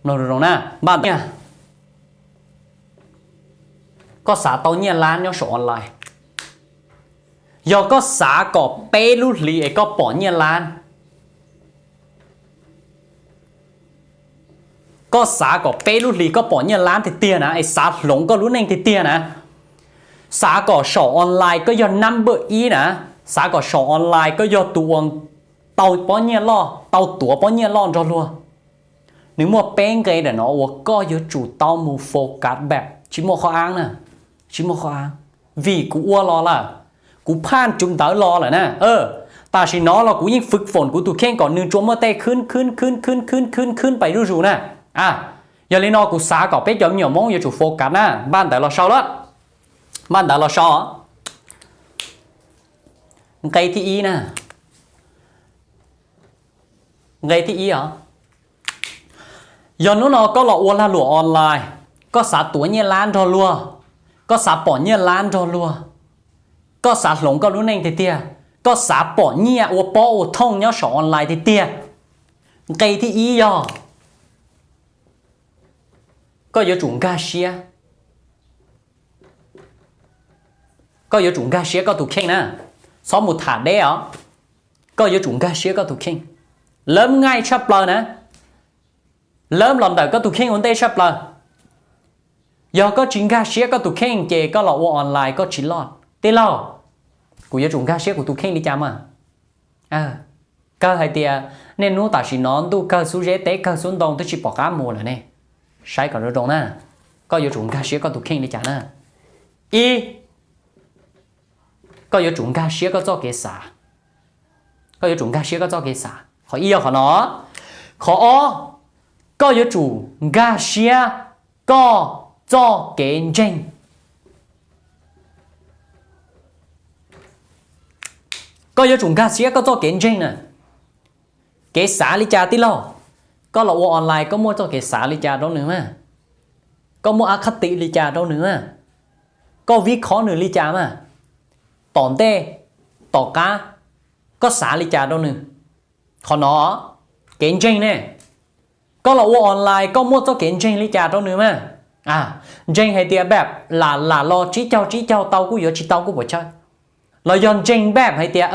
Mloog zoo zoo na, npaj ntawd, koj xav tau nyiaj lab nyob saum online. Yog koj xav kom peb lub hlis es koj pom nyiaj lab, koj xav kom peb lub hlis koj pom nyiaj lab tiag tiag na, es xav hloov koj lub neej tiag tiag na, xav kom saum online koj yog number ib na, xav kom saum online koj yog tus uas tau pob nyiaj loj, tau tuav pob nyiaj loj nrog luag, nws muaj peb nqe ntawm no uas koj yuav tsum tau mus focus npam, tsis muaj qhov av na, tsis muaj qhov av. Vim kuv ua los lawm, kuv phaj cov ntawd los lawm na. Tam sim no los kuv yeej fwv foom kuv tus kheej kom nws tsuas muaj tej khwb khwb khwb khwb khwb khwb khwb pais zuj zus na. Yog li no kuv xav kom peb cov me nyuam Hmoob yuav tsum focus na, npaj ntawd los sau lawm, npaj ntawd los sau. Nqe thib ib na, nqe thib ib os, yog hnub no koj los ua lag luam online, koj xav tuav nyiaj lab nrog luag, koj xav pom nyiaj lab nrog luag, koj xav hloov koj lub neej tiag tiag, koj xav pom nyiaj ua pob ua thooj nyob saum online tiag tiag, nqe thib ib yog koj yuav tsum nkag siab, koj yuav tsum nkag siab koj tus kheej na, txhob mus tham deb os, koj yuav tsum nkag siab koj tus kheej. Lawv nqaij tshaj plaws na, lawv los ntawm koj tus kheej ua ntej tshaj plaws. Yog koj tsis nkag siab koj tus kheej ces koj los ua online koj tsis loj tij laug. Kuv yuav tsum nkag siab kuv tus kheej li cas mas? Kawg hais tias niaj hnub tam sim no ntuj kawg xub zeb teb kawg xub ntoo twb tsis pom qab mus lawm ne. Saib kom zoo zoo na, koj yuav tsum nkag siab koj tus kheej li cas na. Ib, koj yuav tsum nkag siab koj txoj kev xav, koj yuav tsum nkag siab koj txoj kev xav, qhov ib yog qhov no. Qhov ob, koj yuav tsum nkag siab koj txoj kev ntseeg. Koj yuav tsum nkag siab koj txoj kev ntseeg na. Kev xav li cas tij laug? Koj los ua online koj muaj txoj kev xav li cas rau nws mas? Koj muaj ab khab tim li cas rau nws mas? Koj vib khob nws li cas mas? Tom ntej, tom qab, koj xav li cas rau nws? Qhov no, kev ntseeg ne. Koj los ua online koj muaj txoj kev ntseeg li cas rau nws mas? Ntseeg hais tias npam lam lam los tsib caug tsib caug tau kuj yuav tsis tau kuj puas chawj, los yog ntseeg npam hais tias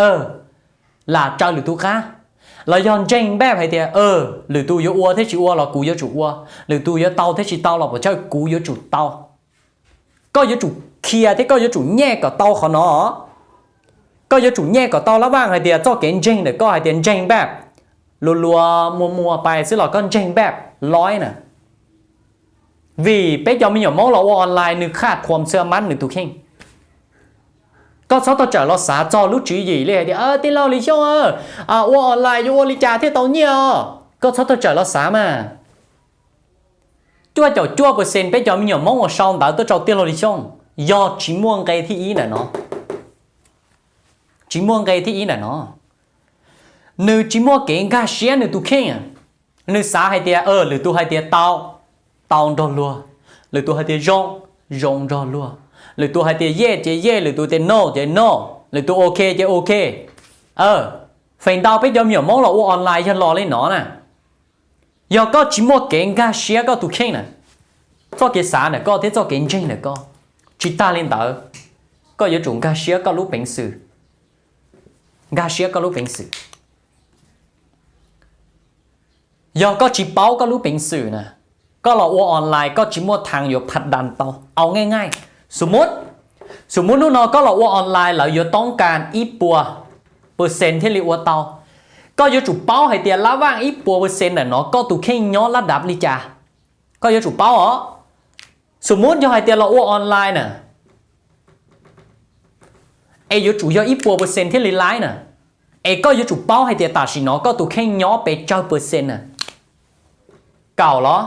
lam raws lwm tus qab, los yog ntseeg npam hais tias lwm tus yuav ua thiab tsis ua los kuv yuav tsum ua, lwm tus yuav tau thiab tsis tau los puas chawj kuv yuav tsum tau. Koj yuav tsum khiav thiab koj yuav tsum nyaj kom tau qhov no. Koj yuav tsum nyaj kom tau lab vaj hais tias txoj kev ntseeg ntawm koj hais tias ntseeg npam, luag luag muag muag pais xwb los koj ntseeg npam loj na. Vim peb cov me nyuam Hmoob los ua online nws khaj khuam xwb mab nws tus kheej. Koj txhob tau tsawm los xav txog lub tswv yim li hais tias tij laug Lis Xyooj, ua online yuav ua li cas thiaj tau nyiaj os? Koj txhob tau tsawm los xav mas. Cuaj caum cuaj percent peb cov me nyuam Hmoob uas sau ntawv tuaj rau tij laug Lis Xyooj yog tsis muaj nqe thib ib ntawm no. Tsis muaj nqe thib ib ntawm no. Nws tsis muaj kev nkag siab nws tus kheej. Nws xav hais tias lwm tus hais tias tau, tau nrog luag, lwm tus hais tias zoo, zoo nrog luag, lwm tus hais tias yes ces yes, lwm tus tias no ces no, lwm tus ok ces ok. Feem ntau peb cov me nyuam Hmoob los ua online yog los li no na. Yog koj tsis muaj kev nkag siab koj tus kheej na, txoj kev xav ntawm koj thiab txoj kev ntseeg ntawm koj, tsis tag li ntawd, koj yuav tsum nkag siab koj lub peev xwm, nkag siab koj lub peev xwm. Yog koj tsis paub koj lub peev xwm na, koj los ua online koj tsis muaj thaj yuav pha das tau. Au nqaij nqaij, xus muab, xus muab hnub no koj los ua online lawv yuav toob kas ib puas percent thiaj li ua tau. Koj yuav tsum paub hais tias lab vaj ib puas percent ntawm no koj tus kheej nyob lab dav li cas. Koj yuav tsum paub os. Xus muab yog hais tias los ua online na, es yuav tsum yog ib puas percent thiaj li laib na, es koj yuav tsum paub hais tias tam sim no koj tus kheej nyob pes tsawg percent na. Kaum los,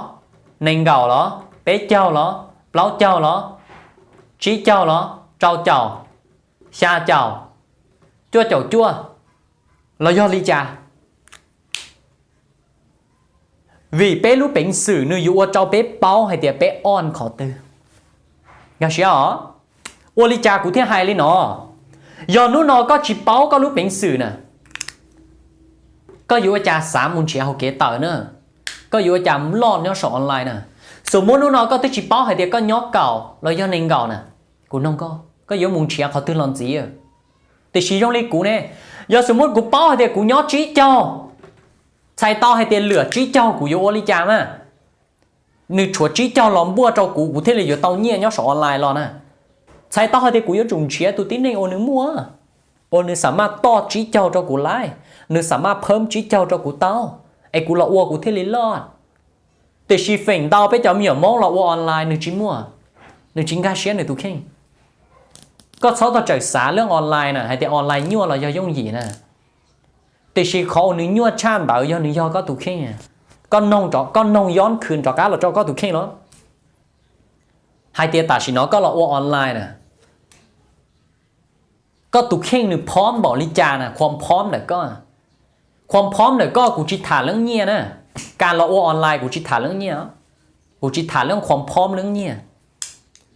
nees nkaum los, peb caug los, plaub caug los, tsib caug los, rau caum, xya caum, cuaj caum cuaj, los yog li cas? Vim peb lub peev xwm nws yuav ua rau peb paub hais tias peb on qhov twg. Nkag siab os. Ua li cas kuv thiaj hais li no? Yog hnub no koj tsis paub koj lub peev xwm na, koj yuav ua cas xav mus nrhiav hauv kev tawm na? Koj yuav ua cas loj nyob saum online na? Xus muab hnub no koj twb tsis paub hais tias koj nyob kaum los yog nees nkaum na, kuv noog koj, koj yuav mus nrhiav qhov twg los ntxiv? Tiam sis zoo li kuv ne, yog xus muab kuv paub hais tias kuv nyob tsib caug, txhais tau hais tias lwm tsib caug kuv yuav ua li cas mas? Nws tshuav tsib caug los npuaj rau kuv, kuv thiaj li yuav tau nyiaj nyob saum online los na. Txhais tau hais tias kuv yuav tsum nrhiav tus tib neeg uas nws muaj, uas nws xam maj toj tsib caug rau kuv laij, nws xam maj phawb tsib caug rau kuv tau, es kuv los ua kuv thiaj li loj. Tiam sis feem ntau peb cov me nyuam Hmoob los ua online nws tsis muaj, nws tsis nkag siab nws tus kheej. Koj txhob tau tsawm xav lub online na hais tias online nyuaj los yog yooj yim na. Tiam sis qhov uas nws nyuaj tshaj ntawd yog nws yog koj tus kheej. Koj noog, koj noog yob khwv rov qab los rau koj tus kheej los, hais tias tam sim no koj los ua online na, koj tus kheej nws phom npaum li cas na, khuam phom ntawm koj. Khuam phom ntawm koj kuv tsis tham leej nyiaj na. Kas los ua online kuv tsis tham leej nyiaj, kuv tsis tham leej khuam phom leej nyiaj.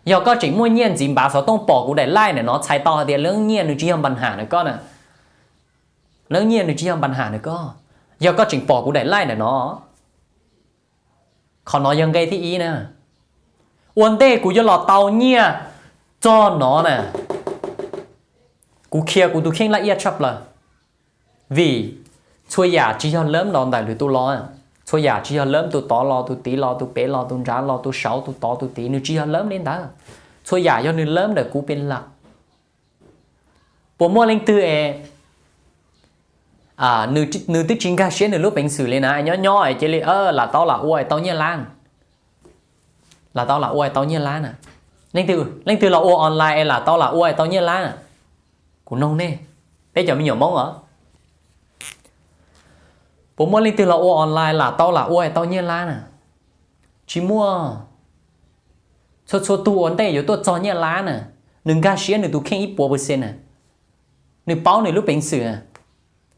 Yog koj tseem muaj nyiaj ntxiv npav xov tooj pom kuv daim laij ntawm no txhais tau hais tias leej nyiaj nws tsis yog npa ham ntawm koj na. Leej nyiaj nws tsis yog npa ham ntawm koj. Yog koj tseem pom kuv daim laij ntawm no, qhov no yog nqe thib ib na. Ua ntej kuv yuav los tau nyiaj txog no na, kuv khiav kuv tus kheej laj iab tshaj plaws. Vim txhua yam tsis yog lawm los ntawm lwm tus los, txhua yam tsis yog lawm tus tod los tus tid los tus pem los tus nrad los tus saud tus tod tus tid, nws tsis yog lawm li ntawd. Txhua yam yog nws lawm ntawm kuv pes lawm. Puas muaj leej twg es nws twb tsis nkag siab nws lub peev xwm li na, nyob nyob es cia li lam tau lam ua es tau nyiaj lab, lam tau lam ua es tau nyiaj lab na? Leej twg los ua online es lam tau lam ua es tau nyiaj lab na? Kuv noog nej, peb cov me nyuam Hmoob os, puas muaj leej twg los ua online lam tau lam ua es tau nyiaj lab na? Tsis muaj. Txhua txhua tug ua ntej yuav tuaj txog nyiaj lab na, nws nkag siab nws tus kheej ib puas percent na. Nws paub nws lub peev xwm,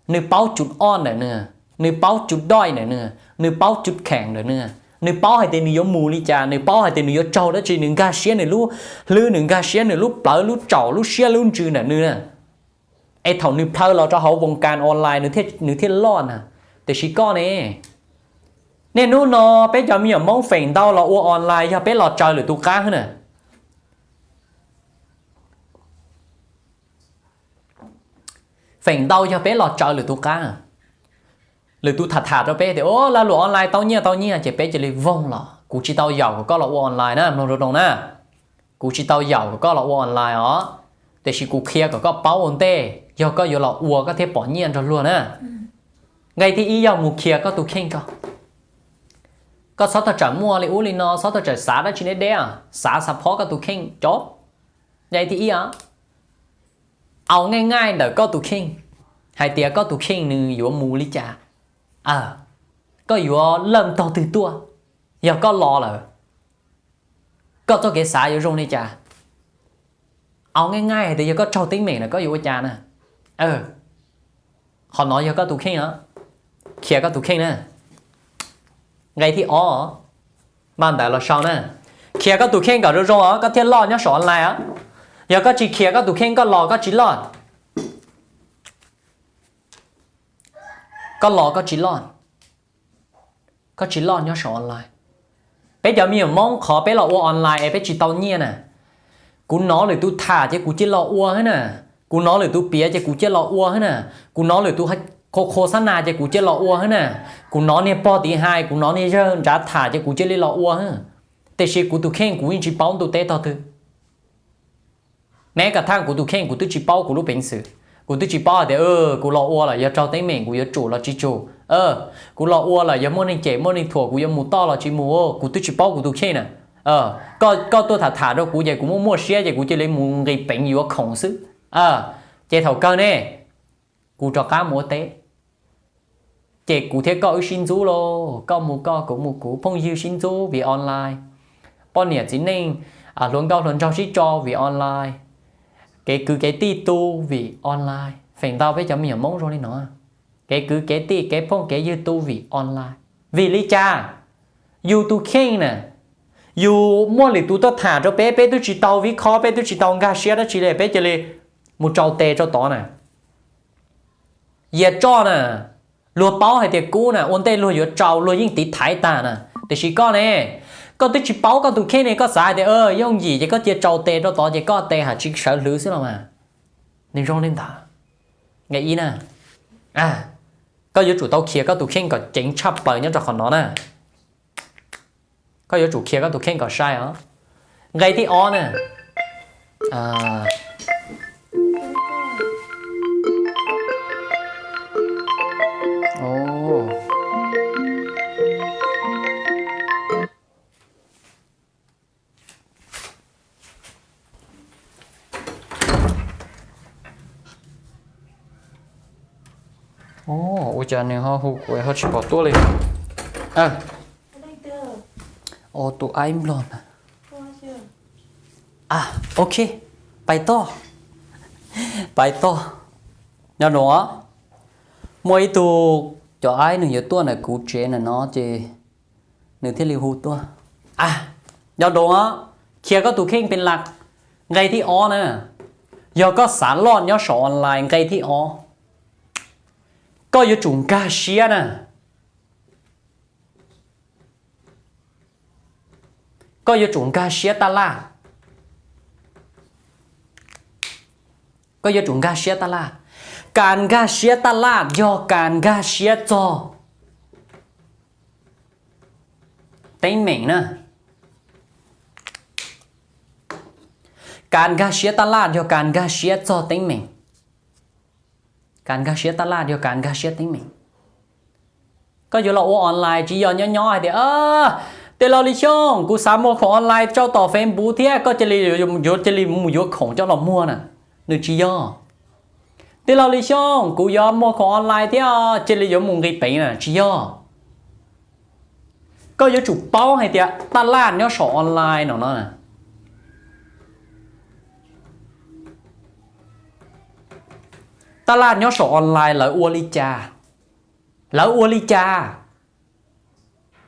nws paub cus oj ntawm nws, nws paub cus doj ntawm nws, nws paub cus kheem ntawm nws, nws paub hais tias nws yuav mus li cas, nws paub hais tias nws yuav raug dab tsi, nws nkag siab nws lub hlwb, nws nkag siab nws lub plawv lub tsaum lub siab lub ntsws ntawm nws na. Es thaum nws plhaw los rau hauv voos kas online nws thiaj loj na. Tiam sis koj ne, niaj hnub no peb cov me nyuam Hmoob feem ntau los ua online yog peb los tsaws lwm tus qab na. Feem ntau yog peb los tsaws lwm tus qab. Lwm tus tham tham rau peb tias, o, lag luam online tau nyiaj tau nyiaj, ces peb cia li voog los. Kuv tsis tau yaum kom koj los ua online na, mloog rau zoo na. Kuv tsis tau yaum kom koj los ua online os, tiam sis kuv qhia kom koj paub ua ntej, yog koj yuav los ua koj thiaj pom nyiaj nrog luag na. Nqe thib ib yog mus khiav koj tus kheej ko. Koj txhob tau tsawm muaj li ub li no, txhob tau tsawm xav dab tsi deb deb, xav xav phob koj tus kheej cov. Nqe thib ib, au nqaij nqaij ntawm koj tus kheej hais tias koj tus kheej nws yuav mus li cas, koj yuav lawj taug twg tuaj. Yog koj los lawm, koj txoj kev xav yuav zoo li cas? Au nqaij nqaij hais tias yog koj raug teeb meem lawm koj yuav ua cas na? Qhov no yog koj tus kheej, khiav koj tus kheej na. Nqe thib ob, npaj ntawv los sau na. Khiav koj tus kheej kom zoo zoo os koj thiaj loj nyob saum online os. Yog koj tsis khiav koj tus kheej koj los koj tsis loj. Koj los koj tsis loj, koj tsis loj nyob saum online. Peb cov me nyuam Hmoob qhov peb los ua online es peb tsis tau nyiaj na, kuv hnov lwm tus tham ces kuv cia los ua xwb na, kuv hnov lwm tus piav ces kuv cia los ua xwb na, kuv hnov lwm tus qhua qhua xab nas ces kuv cia los ua xwb na, kuv hnov niag pog tid hais, kuv hnov niag yawg nrad tham ces kuv cia li los ua xwb. Tiam sis kuv tus kheej kuv yeej tsis paub ntuj teb tog twg. Neb ka thaj kuv tus kheej kuv twb tsis paub kuv lub peev xwm, kuv twb tsis paub hais tias kuv los ua lawm yog raug teeb meem kuv yuav tsum los tsis tsum, kuv los ua lawm yog muaj neeg cem muaj neeg thuam kuv yuav mus toj los tsis mus, kuv twb tsis paub kuv tus kheej na. Koj tuaj tham tham rau kuv ces kuv muaj muaj siab ces kuv cia li mus nqis peev yuav khoom xwb. Ces thaum kawg ne, kuv rov qab mus ua teb, ces kuv thiab koj wb sib ntxub lauj, koj mus koj kuv mus kuv, phooj ywg sib ntxub vim online, poj niam txiv neej, hluas nkauj hluas nraug sib tso vim online, kev kwv kev tij tu vim online. Feem ntau peb cov me nyuam Hmoob zoo li no, kev kwv kev tij kev phooj kev ywg tu vim online. Vim li cas? Yus tus kheej na, yus muaj lwm tus tuaj tham rau peb, peb twb tsis tau vib khob, peb twb tsis tau nkag siab dab tsi li, peb cia li mus tsau tes rau tod na. Yias tsoj na, Luag paub hais tias kub na, ua ntej luag yuav tsau luag yeej tiv thaiv tag na. Tiam sis koj ne, koj twb tsis paub koj tus kheej ne, koj xav hais tias yooj yim ces koj cia tsau tes rau tod ces koj tes ham tsis sawv hlwv xwb los mas. Nws zoo li ntawd. Nqe ib na, koj yuav tsum tau khiav koj tus kheej kom ceev tshaj plaws nyob rau qhov no na. Koj yuav tsum khiav koj tus kheej kom sai os. Nqe thib ob na. Ua cas nws ho hu kuv ho tsis pom tuaj li? Tus aib nplog na. Ok, pais toj, pais toj. Nyob zoo os, muaj ib tug cov aib nws yuav tuaj ntawm kuv tsev ntawm no ces nws thiaj li hu tuaj. Nyob zoo os, khiav koj tus kheej pes laj. Nqe thib ob na, yog koj xav loj nyob saum online, nqe thib ob, koj yuav tsum nkag siab na. Koj yuav tsum nkag siab taj laj. Koj yuav tsum nkag siab taj laj. Kas nkag siab taj laj yog kas nkag siab txog teeb meem na. Kas nkag siab taj laj yog kas nkag siab txog teeb meem. Kas nkag siab taj laj yog kas nkag siab teeb meem. Koj yuav los ua online tsis yog nyob nyob hais tias, tij laug Lis Xyooj, kuv xav muag khoom online tso tom Facebook thiab, koj cia li yuav, cia li mus yuav khoom coj los muag na. Nws tsis yog. Tij laug Lis Xyooj, kuv yuav muag khoom online thiab, cia li yuav mus nqis peev na, tsis yog. Koj yuav tsum paub hais tias taj laj nyob saum online no no, taj laj nyob saum online lawv ua li cas, lawv ua li cas.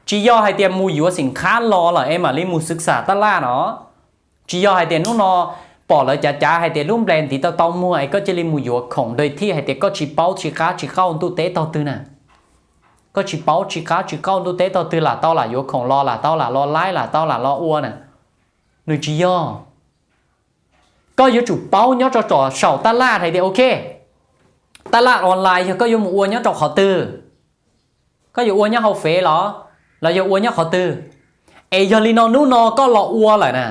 Tsis yog hais tias mus yuav xim khab los lawm es mam li mus xwv xam taj laj no. Tsis yog hais tias hnub no pom lawv cav cav hais tias lub nplej ntiv tau tau muag es koj cia li mus yuav khoom, dawm thij hais tias koj tsis paub tsis qab tsis qauj ntuj teb tog twg na. Koj tsis paub tsis qab tsis qauj ntuj teb tog twg lam tau lam yuav khoom los, lam tau lam los laib, lam tau lam los ua na. Nws tsis yog. Koj yuav tsum paub nyob rau tom saum taj laj hais tias ok, taj laj online yog koj yuav mus ua nyob rau qhov twg. Koj yuav ua nyob hauv fev los, los yog ua nyob qhov twg? Es yog li no hnub no koj los ua lawm na,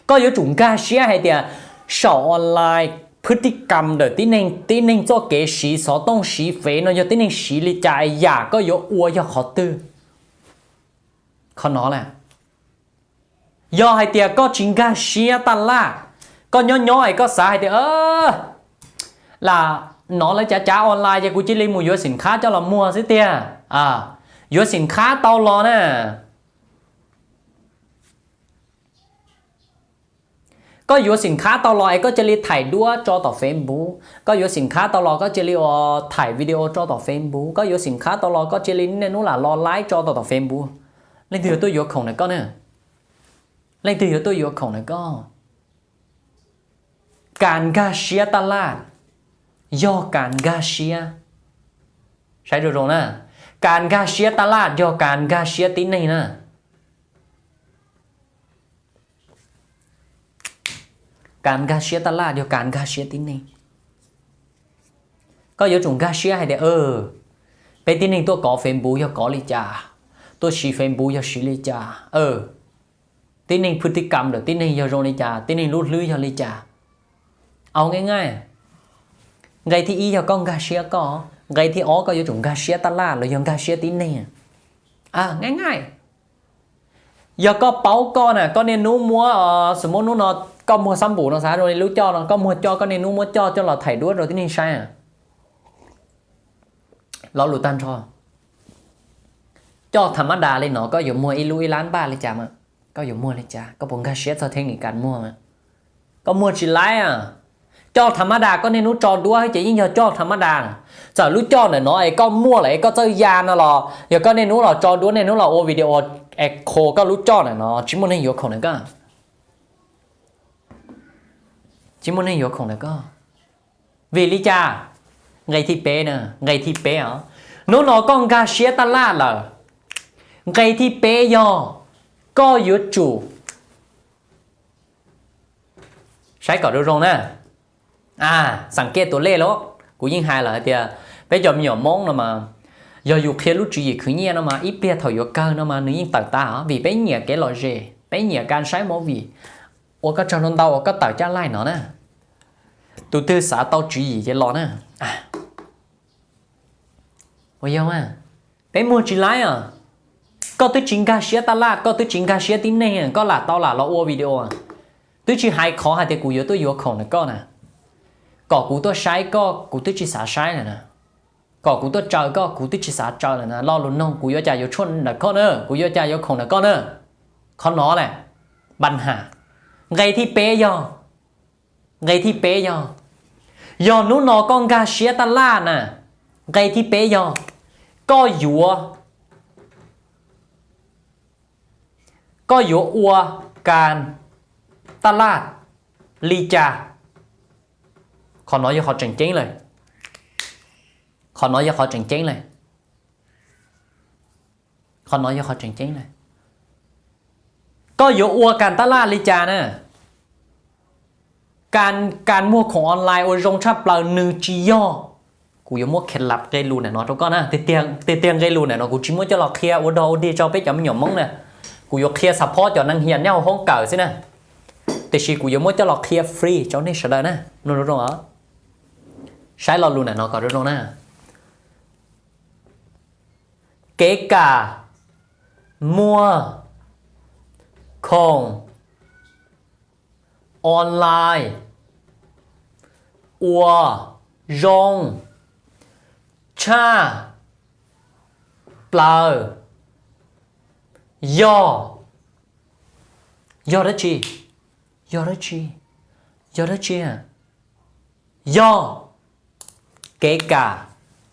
koj yuav tsum nkag siab hais tias saum online, phwj tij kam ntawm tib neeg, tib neeg txoj kev siv xov tooj siv fev no yog tib neeg siv li cas es yam koj yuav ua yog qhov twg. Qhov no na, yog hais tias koj tsis nkag siab taj laj, koj nyob nyob es koj xav hais tias lam hnov lawv cav cav online ces kuv cia li mus yuav xim khab coj los muag xwb tiag. Yuav xim khab tau los na, koj yuav xim khab tau los es koj cia li thaim duab tso tom Facebook, koj yuav xim khab tau los koj cia li thaim video tso tom Facebook, koj yuav xim khab tau los koj cia li niaj hnub lam los laib tso tom tom Facebook. Leej twg yuav tuaj yuav khoom ntawm koj na? Leej twg yuav tuaj yuav khoom ntawm koj? Kas nkag siab taj laj yog kas nkag siab, saib zoo zoo na, kas nkag siab taj laj yog kas nkag siab tib neeg na. Kas nkag siab taj laj yog kas nkag siab tib neeg. Koj yuav tsum nkag siab hais tias peb tib neeg tuaj kov Facebook yog kov li cas, tuaj siv Facebook yog siv li cas, tib neeg phwj tij kam ntawm tib neeg yog zoo li cas, tib neeg lub hlwb yog li cas. Au, nqe thib ib yog koj nkag siab koj, nqe thib ob koj yuav tsum nkag siab taj laj los yog nkag siab tib neeg. Nqe yog koj paub koj na, koj niaj hnub muab, xws muab hnub no koj muag xab npum no, xav zoo li lub coj no, koj muag coj, koj niaj hnub muab coj coj los thaim duab rau tib neeg saib. Lo lus tag nrho, coj tham mab das li no koj yuav muag ib lub ib lab npaj li cas mas? Koj yuav muag li cas? Koj puas nkag siab txog theb nkim kas muag? Koj muag tsis laib. Coj tham mab das koj niaj hnub tso duab ces yeej yog coj tham mab das. Txawm lub coj ntawm no es koj muaj lawm es koj txawj ya no los yog koj niaj hnub los tso duab, niaj hnub los ua video es kho koj lub coj ntawm no, tsis muaj neeg yuav khoom ntawm koj. Tsis muaj neeg yuav khoom ntawm koj. Vim li cas? Nqe thib peb na, nqe thib peb os, Hnub no koj nkag siab taj laj lawm, nqe thib peb yog koj yuav tsum, saib kom zoo zoo na. Xam kej tus lej los, kuv yeej hais lawm hais tias peb cov me nyuam Hmoob no mas, yog yus qhia lub tswv yim khwv nyiaj no mas ib pliag thaum yuav kawg no mas nws yeej tawm tas os, vim peb nyiam kev lom zem, peb nyiam kas saib movie. Ua koj tsaug ntau uas koj tawm caj laj no na. Tus twg xav tau tswv yim ces los na. Ua yog mas, peb muag tsis laib os. Koj twb tsis nkag siab taj laj, koj twb tsis nkag siab tib neeg, koj lam tau lam los ua video, twb tsis hais qhov hais tias kuv yuav tuaj yuav khoom ntawm koj na, kom kuv tuaj saib koj kuv twb tsis xav saib lawm na, kom kuv tuaj tsaws koj kuv twb tsis xav tsaws lawm na. Lo lus noog kuv yuav cas yuav tshuaj ntawm koj na, kuv yuav cas yuav khoom ntawm koj na. Qhov no lawm, npas has. Nqe thib peb yog, nqe thib peb yog, yog hnub no koj nkag siab taj laj na, nqe thib peb yog koj yuav, koj yuav ua kas taj laj li cas? Qhov no yog qhov tseem ceeb lawm. Qhov no yog qhov tseem ceeb lawm. Qhov no yog qhov tseem ceeb lawm. Koj yuav ua kas taj laj li cas na? Kas muag khoom online ua zoo tshaj plaws nws tsis yog, kuv yuav muab khev lab nqe lus ntawm no rau koj na. Tiag tiag nqe lus ntawm no kuv tsis muab coj los qhia ua dog ua dig rau peb cov me nyuam Hmoob na. Kuv yuav qhia xav phob cov neeg hiam nyob hauv hoob kawm xwb na. Tiam sis kuv yuav muab coj los qhia free rau nej sawv daws na. Saib lo lus ntawm no kom zoo zoo na. Kev kam muag khoom online ua zoo tshaj plaws yog, yog dab tsi? Yog dab tsi? Yog dab tsi? Yog kev kam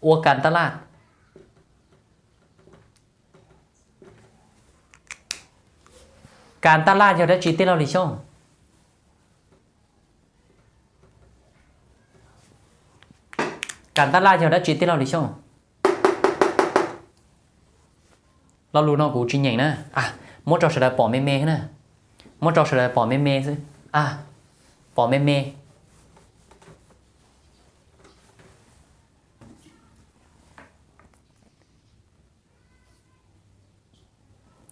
ua kas taj laj. Kas taj laj yog dab tsi tij laug Lis Xyooj? Kas taj laj yog dab tsi tij laug Lis Xyooj? Lo lus no kuv tsis nyeem na. Muab rau sawv daws pom me me na. Muab rau sawv daws pom me me xwb. Pom me me.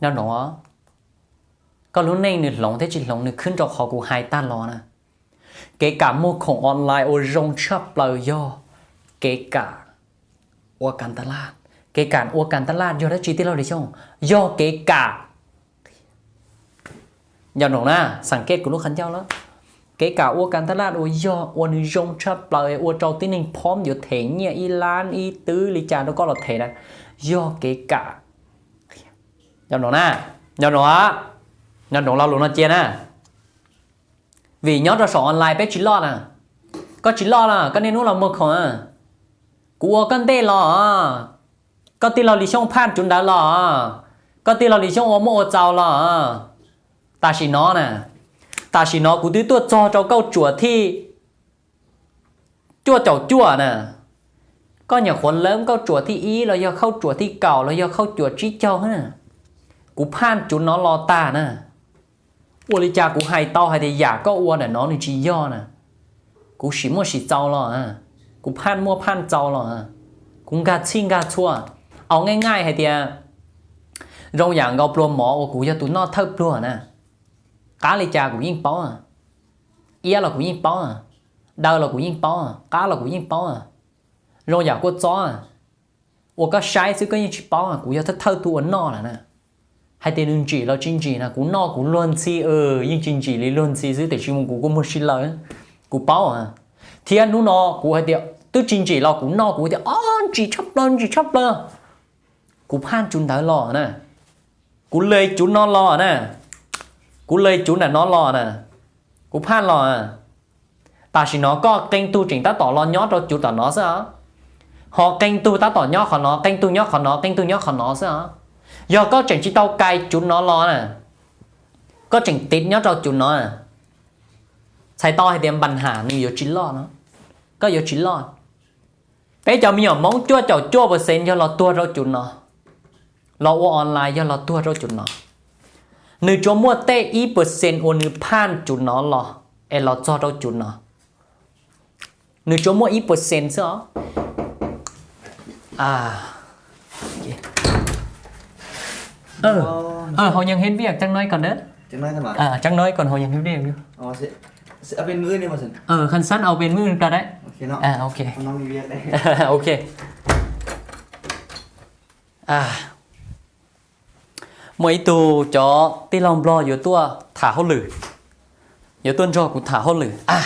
Nyob zoo, koj lub neej nws hloov thiab tsis hloov nws khwb rau qhov kuv hais tag los na. Kev kam muag khoom online ua zoo tshaj plaws yog kev kam ua kas taj laj. Kev kam ua kas taj laj yog dab tsi tij laug Lis Xyooj? Yog kev kam, nyob zoo na, xam kej kuv lub qhov ncauj lawm. Kev kam ua kas taj laj uas yog ua nws zoo tshaj plaws ua rau tib neeg phob yuav them nyiaj ib lab ib twb li cas rau koj los them na, yog kev kam. Nyob zoo na, nyob zoo, nyob zoo lo lus no cia na. Vim nyob rau saum online peb tsis loj na. Koj tsis loj na, koj niaj hnub los muag khoom. Kuv ua koj ntej los, koj tij laug Lis Xyooj phaj tsuv ntawd los, koj tij laug Lis Xyooj ua muaj ua txaus los. Tam sim no na, tam sim no kuv twb tuaj txog rau kauj tsuam thib cuaj caum cuaj na. Koj nyuam qhuav leeb kauj tsuam thib ib los yog kauj tsuam thib kaum los yog kauj tsuam tsib caug na. Kuv phaj tsuv no los tag na. Ua li cas kuv hais tau hais tias yam koj ua ntawm no nws tsis yog na? Kuv sim muaj sim txaus los, kuv phaj muaj phaj txaus los, kuv nkag txhij nkag txhua. Au, nqaij nqaij hais tias zoo yam nkaus pluag mov uas kuv yog tus noj thawj pluag na. Qab li cas kuv yeej paub, iab los kuv yeej paub, daw los kuv yeej paub, qab los kuv yeej paub. Zoo yam kua txob uas koj saib xwb koj yeej tsis paub, kuv yog thawj thawj tug uas noj lawm na. Hais tias nws ntsim los tsis ntsim na, kuv noj kuv luag ntxhi, yeej tsis ntsim li luag ntxhi xwb tiam sis mus kuv kuj muag sib law, kuv paub. Thiab hnub no kuv hais tias twb tsis ntsim los kuv noj kuv tias o, ntsim tshaj plaws, ntsim tshaj plaws. Kuv phaj tsuv ntawd los na, kuv le tsuv no los na, kuv le tsuv ntawm no los na, kuv phaj los. Tam sim no koj qee tug tseem tab tom los nyob rau tsuv tom no xwb os, ho qee tug tab tom nyob qhov no, qee tug nyob qhov no, qee tug nyob qhov no xwb os. Yog koj tseem tsis tau kais tsuv no los na, koj tseem tiv nyob rau tsuv no, txhais tau hais tias npas has nws yuav tsis loj no, koj yuav tsis loj. Peb cov me nyuam Hmoob cuaj caum cuaj percent yog los tuag rau cum no, los ua online yog los tuag rau cum no. Nws tsuas muaj tej ib percent uas nws phaj cum no los es los txog rau cum no. Nws tsuas muaj ib percent xwb os. Hauv Yeeb Hib Viaj, Tráng Nói còn đó. Tráng Nói còn Hauv Yeeb Hib Viaj. Khanh Sắn ao pes mưn ra đấy. Ok. Ok. Muaj ib tug cov tij laug Nplog yuav tuaj tham hauj lwm, yuav tuaj nrog kuv tham hauj lwm a,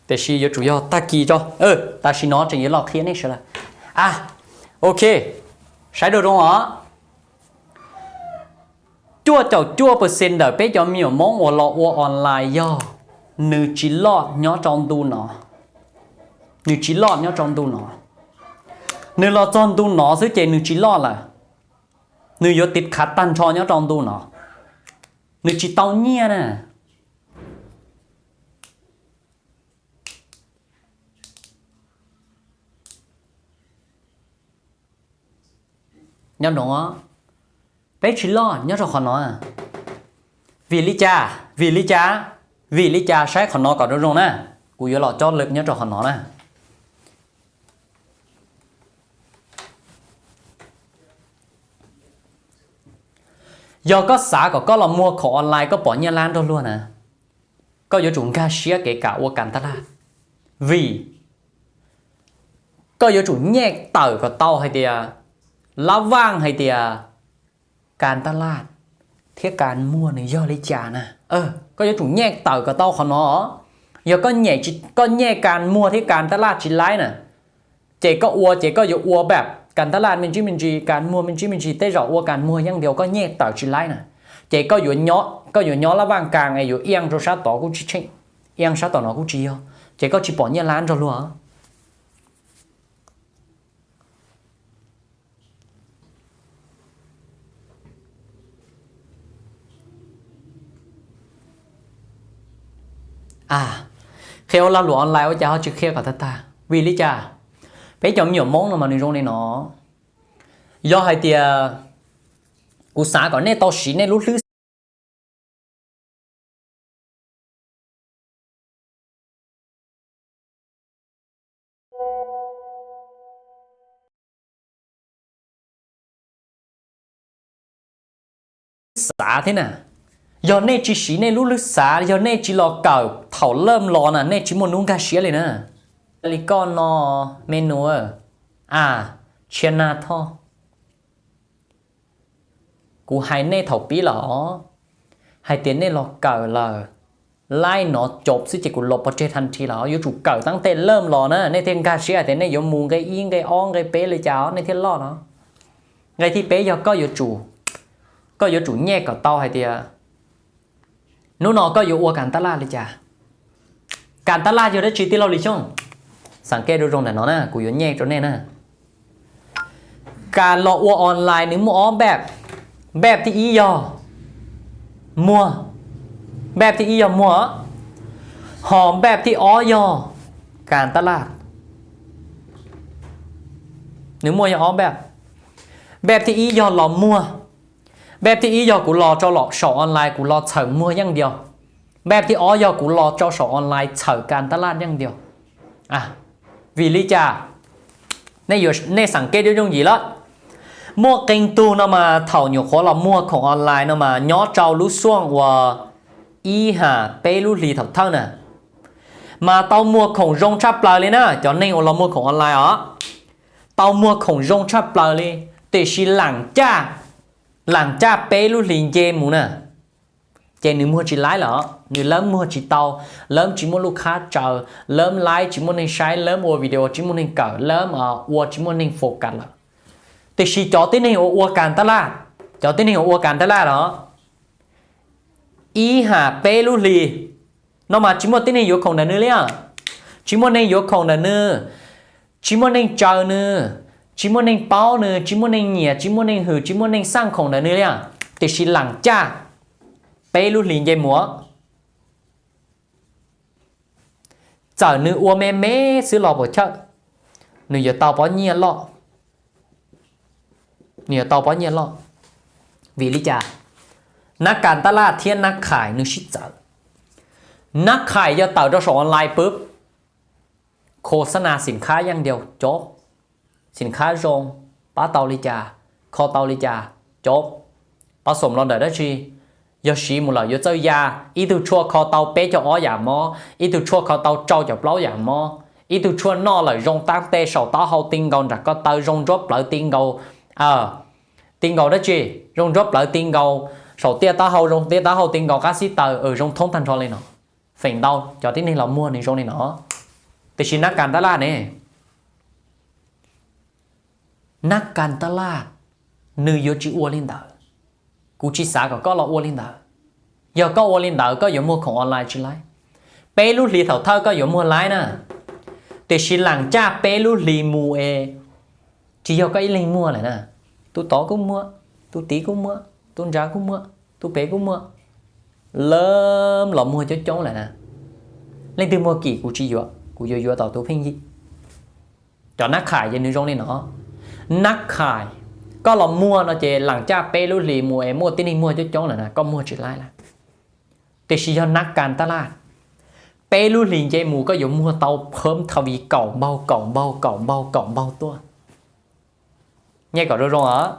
tiam sis yuav tsum yog tag kis tso. Tam sim no tseem yuav los qhia nej sawv daws a. Ok, saib dua zoo os. Cuaj caum cuaj percent ntawm peb cov me nyuam Hmoob uas los ua online yog nws tsis loj nyob rau ntu no. Nws tsis loj nyob rau ntu no. Nws los txog ntu no xwb ces nws tsis loj lawm. Nws yuav tiv khav tag nrho nyob rau ntu no. Nws tsis tau nyiaj na. Nyob no, peb tsis loj nyob rau qhov no. Vim li cas? Vim li cas? Vim li cas? Saib qhov no kom zoo zoo na. Kuv yuav los cob lwm nyob rau qhov no na. Yog koj xav kom koj los muag khoom online koj pom nyiaj lab nrog luag na, koj yuav tsum nkag siab kev kam ua kas taj laj. Vim koj yuav tsum nyem tawm kom tau hais tias, lab vaj hais tias kas taj laj thiab kas muag nws yog li cas na. Koj yuav tsum nyem tawm kom tau qhov no. Yog koj nyem kas muag thiab kas taj laj tsis laib na, ces koj ua ces koj yuav ua npam kas taj laj me ntsis me ntsis, kas muag me ntsis me ntsis, tej zaum ua kas muag yeej ntias koj nyem tawm tsis laib na. Ces koj yuav nyob lab vaj kas es yuav iaj rau sab tod kuj tsis tsheej, iaj sab tom no kuj tsis yog, ces koj tsis pom nyiaj lab nrog luag. Qhia ua lag luam online ua cas ho tsis qhia kom tag tag? Vim li cas? Peb cov me nyuam Hmoob no mas nws zoo li no. Yog hais tias kuv xav kom nej tau siv nej lub hlwb xav thiab na. Yog nej tsis siv nej lub hlwb xav, yog nej tsis los kawm thaum lawm los na, nej tsis muaj hnub nkag siab li na. Li koj no, me nus, a, tshia nag thoj. Kuv hais nej thaum pib los hais tias nej los kawm lawm, laib no cov xwb ces kuv los pov tseg thaj nthi los, yuav tsum kawm tab tej lawm los na, nej thiaj nkag siab hais tias nej yuav mus nqe ib nqe ob nqe peb li cas os, nej thiaj loj no. Nqe thib peb yog koj yuav tsum, koj yuav tsum nyem kom tau hais tias hnub no koj yuav ua kas taj laj li cas. Kas taj laj yog dab tsi tij laug Lis Xyooj? Xav kev rau zoo ntawm no na, kuv yuav nyem rau nej na. Kas los ua online nws muaj ob npaj. Npaj thib ib yog muag, npaj thib ib yog muag, ho npaj thib ob yog kas taj laj. Nws muaj yog ob npaj. Npaj thib ib yog los muag, npaj thib ib yog kuv los rau saum online kuv los txhawm muag yeej ntias. Npaj thib ob yog kuv los rau saum online txhawm kas taj laj yeej ntias. Vim li cas? Nej xav kev rau yooj yim lawm. Muaj qee tug no mas thaum nyuam qhuav los muag khoom online no mas nyob rau lub xuaj uas ib ham peb lub hlis thaum thawj na, mas tau muag khoom zoo tshaj plaws li na, cov neeg uas los muag khoom online os, tau muag khoom zoo tshaj plaws li, tiam sis lam caj, lam caj peb lub hlis nce mus na, ces nws muag tsis laib lawm, nws lawv muag tsis tau, lawv tsis muaj lub khab tsaws, lawv laib tsis muaj neeg saib, lawv ua video tsis muaj neeg kawm, lawv ua tsis muaj neeg focus lawm. Tiam sis cov tib neeg uas ua kas taj laj, cov tib neeg uas ua kas taj laj los ib ham peb lub hlis no mas tsis muaj tib neeg yuav khoom ntawm nws li. Tsis muaj neeg yuav khoom ntawm nws, tsis muaj neeg tsaws nws, tsis muaj neeg paub nws, tsis muaj neeg nyiam, tsis muaj neeg hwm, tsis muaj neeg xaj khoom ntawm nws li. Tiam sis lam caj peb lub hlis nce mus, txawm nws ua me me xwb los puas chawj, nws yuav tau pob nyiaj loj, nws yuav tau pob nyiaj loj. Vim li cas? Nab kas tab laj thiab nab khais nws sib txawv. Nab khais yog tawm rau saum online pub, khos xab nas xim khab yeej diaus cov, xim khab zoo, pab tau li cas, kho tau li cas, cov, pab xoom los ntawm dab tsi, yog siv mus lawm yuav txawj ya, ib tug tshuaj kho tau peb caug ob yam mob, ib tug tshuaj kho tau rau caum plaub yam mob, ib tug tshuaj noj lawm zoo tab teg saum taub hau ti nkaus nram ko taw zoo ntsuab plawv ti nkaus, ti nkaus dab tsi, zoo ntsuab plawv ti nkaus saum tiaj taub hau, zoo tiaj taub hau ti nkaus qab xib taws, zoo thoob tag nrho li no. Feem ntau cov tib neeg los muag nws zoo li no, tiam sis nab kas tab laj ne, nab kas tab laj nws yuav tsis ua li ntawd. Kuv tsis xav kom koj los ua li ntawd. Yog koj ua li ntawd koj yuav muag khoom online tsis laib. Peb lub hlis thaum thawj koj yuav muag laib na, tiam sis lam caj peb lub hlis mus es tsis yog koj ib leeg muag lawm na. Tus tod kuj muag, tus tid kuj muag, tus ntsa kuj muag, tus pem kuj muag, lawv los muag coob coob lawm na. Leej twg muag kim kuv tsis yuav, kuv yuav yuav tom tus pheej yig. Cov nab khais ces nws zoo li no. Nab khais, koj los muag no ces lam caj peb lub hlis mus es muaj tib neeg muag coob coob lawm na, koj muag tsis laib lawm. Tiam sis yog nab kas tab laj, peb lub hlis nce mus koj yuav muag tau phawm thaum vim kaum npaug kaum npaug kaum npaug kaum npaug tuaj. Nyiaj kom zoo zoo os.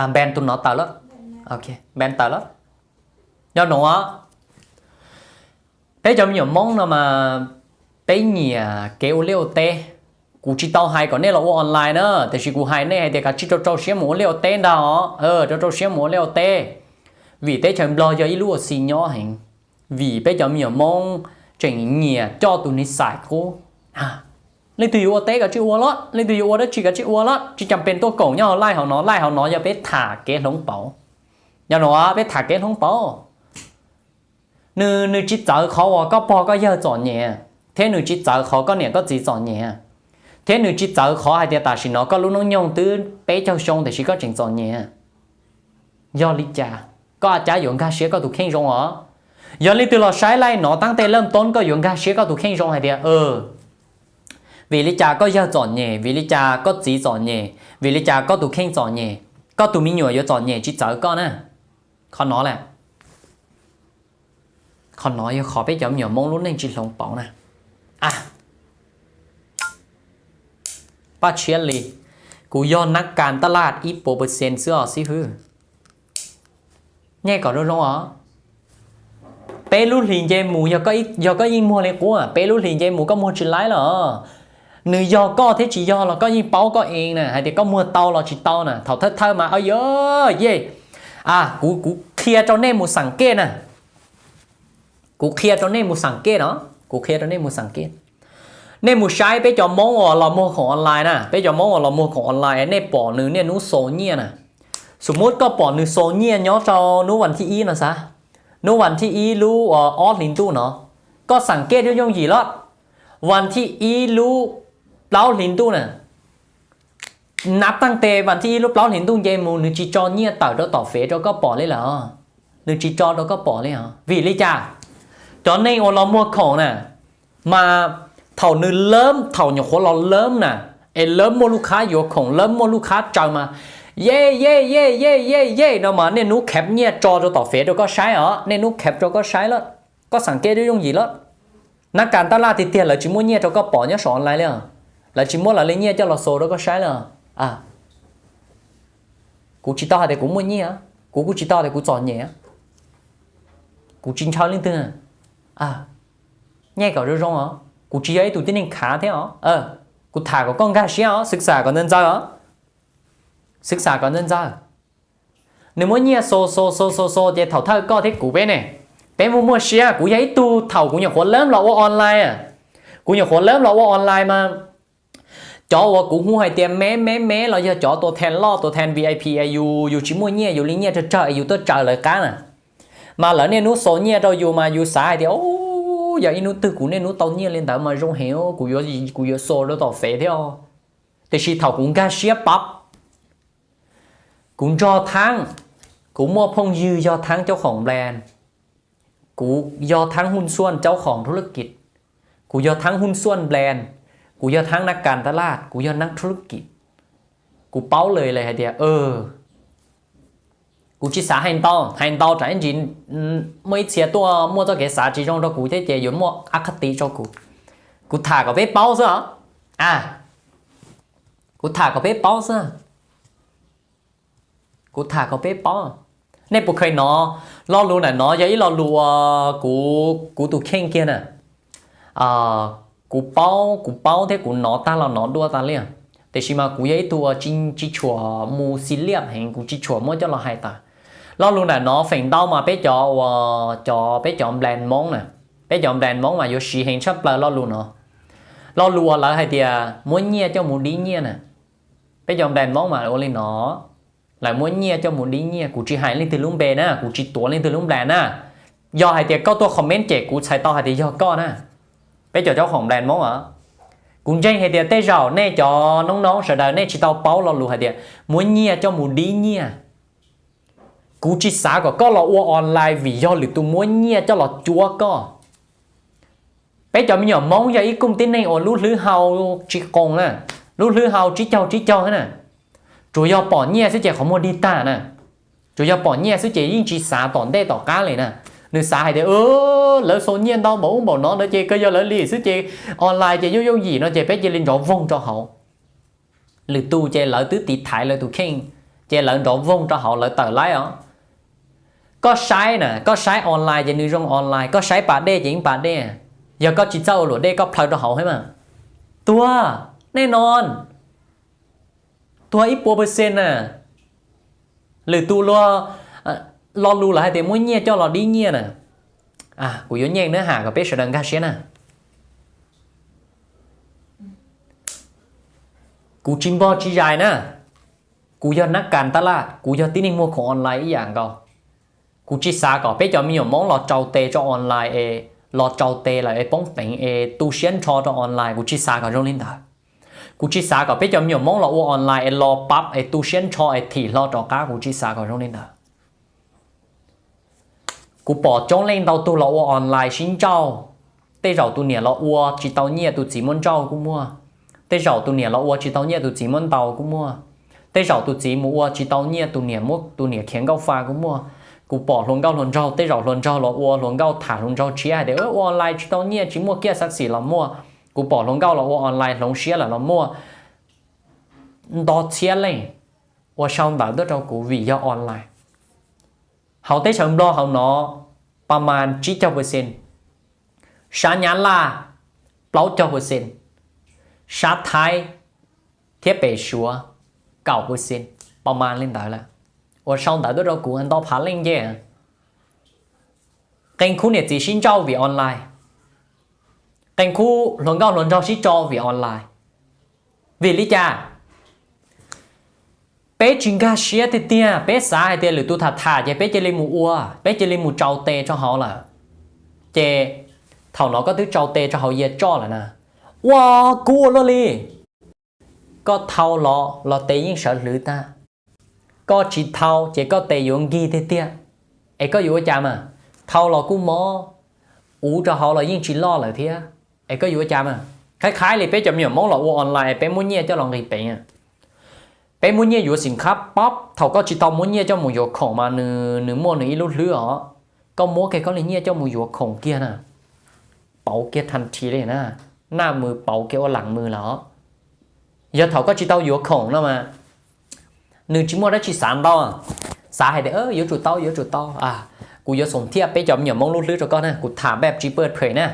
Npen tus no tawm lawm. Npen tawm lawm. Nyob no, peb cov me nyuam Hmoob no mas peb nyiam kev ua liaj ua teb. Kuv tsis tau hais kom nej los ua online na, tiam sis kuv hais nej hais tias kav tsij rau rau siab mus ua liaj ua teb ntag os, rau rau siab mus ua liaj ua teb. Vim teb chaws Nplog yog ib lub ua si nyob heev, vim peb cov me nyuam Hmoob tseem nyiam coj tus ni xais qub. Leej twg yuav ua teb kav tsij ua los, leej twg yuav ua dab tsi kav tsij ua los, tsis cas pes tuaj koom nyob hauv live hauv no, live hauv no yog peb tham kev hloov pauv. Nyob no peb tham kev hloov pauv. Nws, nws tsis txawv qhov uas koj pog koj yawg txom nyem, thiab nws tsis txawv qhov koj niam koj txiv txom nyem, thiab nws tsis txawv qhov hais tias tam sim no koj lub hnub nyoog twb peb caug xyoo tiam sis koj tseem txom nyem. Yog li cas koj a cab yuav nkag siab koj tus kheej zoo os? Yog leej twg los saib live no tab tej laj toob koj yuav nkag siab koj tus kheej zoo hais tias, vim li cas koj yawg txom nyem, vim li cas koj txiv txom nyem, vim li cas koj tus kheej txom nyem, koj tus me nyuam yuav txom nyem tsis txawv koj na. Qhov no lawm, qhov no yog qhov peb cov me nyuam Hmoob lub neej tsis hloov pauv na. Paj tshiab li, kuv yog nab kas tab laj ib puas percent xwb os xib hwb. Nyiaj kom zoo zoo os. Peb lub hlis nce mus, yog koj yeej muag li qub, peb lub hlis nce mus koj muag tsis laib los, nws yog koj thiab tsis yog los koj yeej paub koj ev na, hais tias koj muag tau los tsis tau na. Thaum thawj thawj mas, yej, kuv, kuv qhia rau nej mus xam kej na. Kuv qhia rau nej mus xam kej no, kuv qhia rau nej mus xam kej. Nej mus saib peb cov Hmoob uas los muag khoom online na, peb cov Hmoob uas los muag khoom online nej pom nws niaj hnub xo nyiaj na. Xu mub koj pom nws xo nyiaj nyob rau hnub vas thib ib no xav, hnub vas thib ib lub ob hlis ntuj no, koj xam kej yooj yooj yim los, vas thib ib lub plaub hlis ntuj na, nab taaj tes vas thib ib lub plaub hlis ntuj nce mus nws tsis tso nyiaj tawm rau tom fev rau koj pom li lawm. Nws tsis tso rau koj pom li os. Vim li cas? Cov neeg uas los muag khoom na, mas thaum nws lawv, thaum nyuam qhuav los lawv na, es lawv muaj lub khab yuav khoom, lawv muaj lub khab tsaws mas, yej yej yej yej yej yej no mas niaj hnub khav nyiaj tso rau tom fev rau koj saib os, niaj hnub khav rau koj saib lawm. Koj xam kej yooj yooj yim lawm. Nab kas tab laj tiag tiag lawv tsis muab nyiaj rau koj pom nyob saum online li os. Lawv tsis muab lawv li nyiaj coj los xo rau koj saib li os. Kuv tsis tau hais tias kuv muaj nyiaj, kuv kuj tsis tau hais tias kuv txom nyem. Kuv tsis ntshaw leej twg. Nyiaj kom zoo zoo os, kuv tsis yog ib tug tib neeg khav thiab os. Kuv tham kom koj nkag siab os, xwv xam kom ntxawg ntxawg os. Xwv xam kom ntxawg ntxawg. Nws muab nyiaj xo xo xo xo xo ces thaum thawj koj thiab kuv peb ne, peb muaj muaj siab. Kuv yog ib tug thaum kuv nyuam qhuav lawv los ua online, kuv nyuam qhuav lawv los ua online mas cov uas kuv hu hais tias me me me los yog cov tua thee loj, tua thee V I P es yus, yus tsis muaj nyiaj, yus li nyiaj tsawg tsawg es yus tuaj tsaws lawv qab na. Mas lawv niaj hnub xo nyiaj rau yus mas yus xav hais tias, yog ib hnub twg kuv niaj hnub tau nyiaj li ntawd mas zoo heev, kuv yuav, kuv yuav xo rau tom fev thiab. Tiam sis thaum kuv nkag siab pab, kuv nrog thaab, Kuv muaj phooj ywg yog thaab caub khoom nplan, kuv yog thaab huj xuaj caub khoom thu lab kis, kuv yog thaab huj xuaj nplan, kuv yog thaab nab kas tab laj, kuv yog nab thu lab kis. Kuv paub lawm hais tias, kuv tsis xav hais ntau, hais ntau tsam ib ntsis muaj ib txhia tuaj muaj txoj kev xav tsis zoo rau kuv thiab ces yuav muaj a kha ti rau kuv. Kuv tham kom peb paub xwb os. Kuv tham kom peb paub xwb. Kuv tham kom peb paub. Nej puas kheev nov lo lus ntawm no? Yog ib lo lus uas kuv, kuv tus kheej kiag na. Kuv paub, kuv paub thiab kuv nov tag los nov dua tas li. Tiam sis mas kuv yog ib tug uas tsis tshua mus xis liaj heev, kuv tsis tshua muab coj los hais tas. Lo lus ntawm no feem ntau mas peb cov uas cov, peb cov nplan Hmoob na, peb cov nplan Hmoob mas yuav siv heev tshaj plaws lo lus no. Lo lus uas lawv hais tias muab nyiaj coj mus dib nyiaj na. Peb cov nplan Hmoob mas ua li no, lawv muab nyiaj coj mus dib nyiaj. Kuv tsis hais leej twg lub npe na, kuv tsis tuav leej twg lub nplan na. Yog hais tias koj tuaj comment ces kuv txhais tau hais tias yog koj na. Peb cov caub khoom nplan Hmoob os, kuv ntseeg hais tias tej zaum nej cov noob noob sawv daws nej tsis tau paub lo lus hais tias muab nyiaj coj mus dib nyiaj. Kuv tsis xav kom koj los ua online vim yog lwm tus muab nyiaj coj los cuab koj. Peb cov me nyuam Hmoob yog ib kooj tib neeg uas lub hlwb hau tsis qoos na, lub hlwb hau tsib caug tsib caug na. Tsuas yog pom nyiaj xwb ces qhov muag dig tag na. Tsuas yog pom nyiaj xwb ces yeej tsis xav tom ntej tom qab li na. Nws xav hais tias lawv xaus nyiaj ntau npaum ub npaum no no ces kawg yog lawv li xwb ces online ces yooj yooj yim no ces peb cia li nrov voog rau hauv. Lwm tus ces lawv twb tiv thaiv lawv tus kheej, ces lawv nrov voog rau hauv lawv tawm laib os. Koj saib na, koj saib online ces nws zoo online, koj saib pas dej ces yeej pas dej. Yog koj tsis txawj ua luam dej koj plhaw rau hauv thiab mas tuag, nej no, tuag ib puas percent na. Lwm tus luag, lo lus lawv hais tias muab nyiaj coj los dib nyiaj na. Kuv yuav nyeem ntawv ham kom peb sawv daws nkag siab na. Kuv tsis npog tsis zais na. Kuv yog nab kas tab laj, kuv yog tib neeg muag khoom online ib yam nkaus. Kuv tsis xav kom peb cov me nyuam Hmoob los tsau tes rau online es los tsau tes lawm es poob peev es tu siab nrho rau online, kuv tsis xav kom zoo li ntawd. Kuv tsis xav kom peb cov me nyuam Hmoob los ua online es los pab es tu siab nrho es thim hlo rov qab, kuv tsis xav kom zoo li ntawd. Kuv pom coob leej ntau tug los ua online sib ntsauj. Tej zaum tus niam los ua tsis tau nyiaj tus txiv muab ntsauj kuj muaj. Tej zaum tus niam los ua tsis tau nyiaj tus txiv muab ntaus kuj muaj. Tej zaum tus txiv mus ua tsis tau nyiaj tus niam muab tus niam khiav nkauj fa kuj muaj. Kuv pom hluas nkauj hluas nraug, tej zaum hluas nraug los ua hluas nkauj tham hluas nraug tshiab hais tias ua online tsis tau nyiaj tsis muaj kiaj xav xim los muaj. Kuv pom hluas nkauj los ua online hloov siab lawm los muaj. Nto txhiab leej uas sau ntawv tuaj rau kuv vim yog online. Hauv teb chaws Nplog hauv no, pa mas tsib caug percent, sab Nyab Laj plaub caug percent, sab Thaib thiab pem Suav kaum percent, pa mas li ntawd lawm. Uas sau ntawv tuaj rau kuv nto phav leej ncej. Qee khub niam txiv sib ntsauj vim online. Qee khub hluas nkauj hluas nraug sib tso vim online. Vim li cas? Peb tsis nkag siab tiag tiag, peb xav hais tias lwm tus tham tham ces peb cia li mus ua, peb cia li mus tsau tes rau hauv lawm. Ces thaum no koj twb tsau tes rau hauv yias tsoj lawm na, ua kuv ua luaj li. Koj thau los los tes yeej sawv hlwv tag. Koj tsis thau ces koj tes yuav nkig tiag tiag. Es koj yuav ua cas mas? Thau los kuj mob, uv rau hauv los yeej tsis loj lawm thiab. Es koj yuav ua cas mas? Qhib qhaib li peb cov me nyuam Hmoob los ua online es peb muab nyiaj coj los nqis peev. Peb muab nyiaj yuav xim khab pab, thaum koj tsis tau muab nyiaj coj mus yuav khoom mas nws, nws muaj nws ib lub hlwb os. Koj muab kiag koj li nyiaj coj mus yuav khoom kiag na, pauv kiag thaj thi li na, naj mws pauv kiag ua lam mws lawm os. Yog thaum koj tsis tau yuav khoom no mas nws tsis muaj dab tsi xav ntau, xav hais tias yuav tsum tau, yuav tsum tau. Kuv yuav xoom thiaj peb cov me nyuam Hmoob lub hlwb rau koj na, kuv tham npaj tsis paj phem na.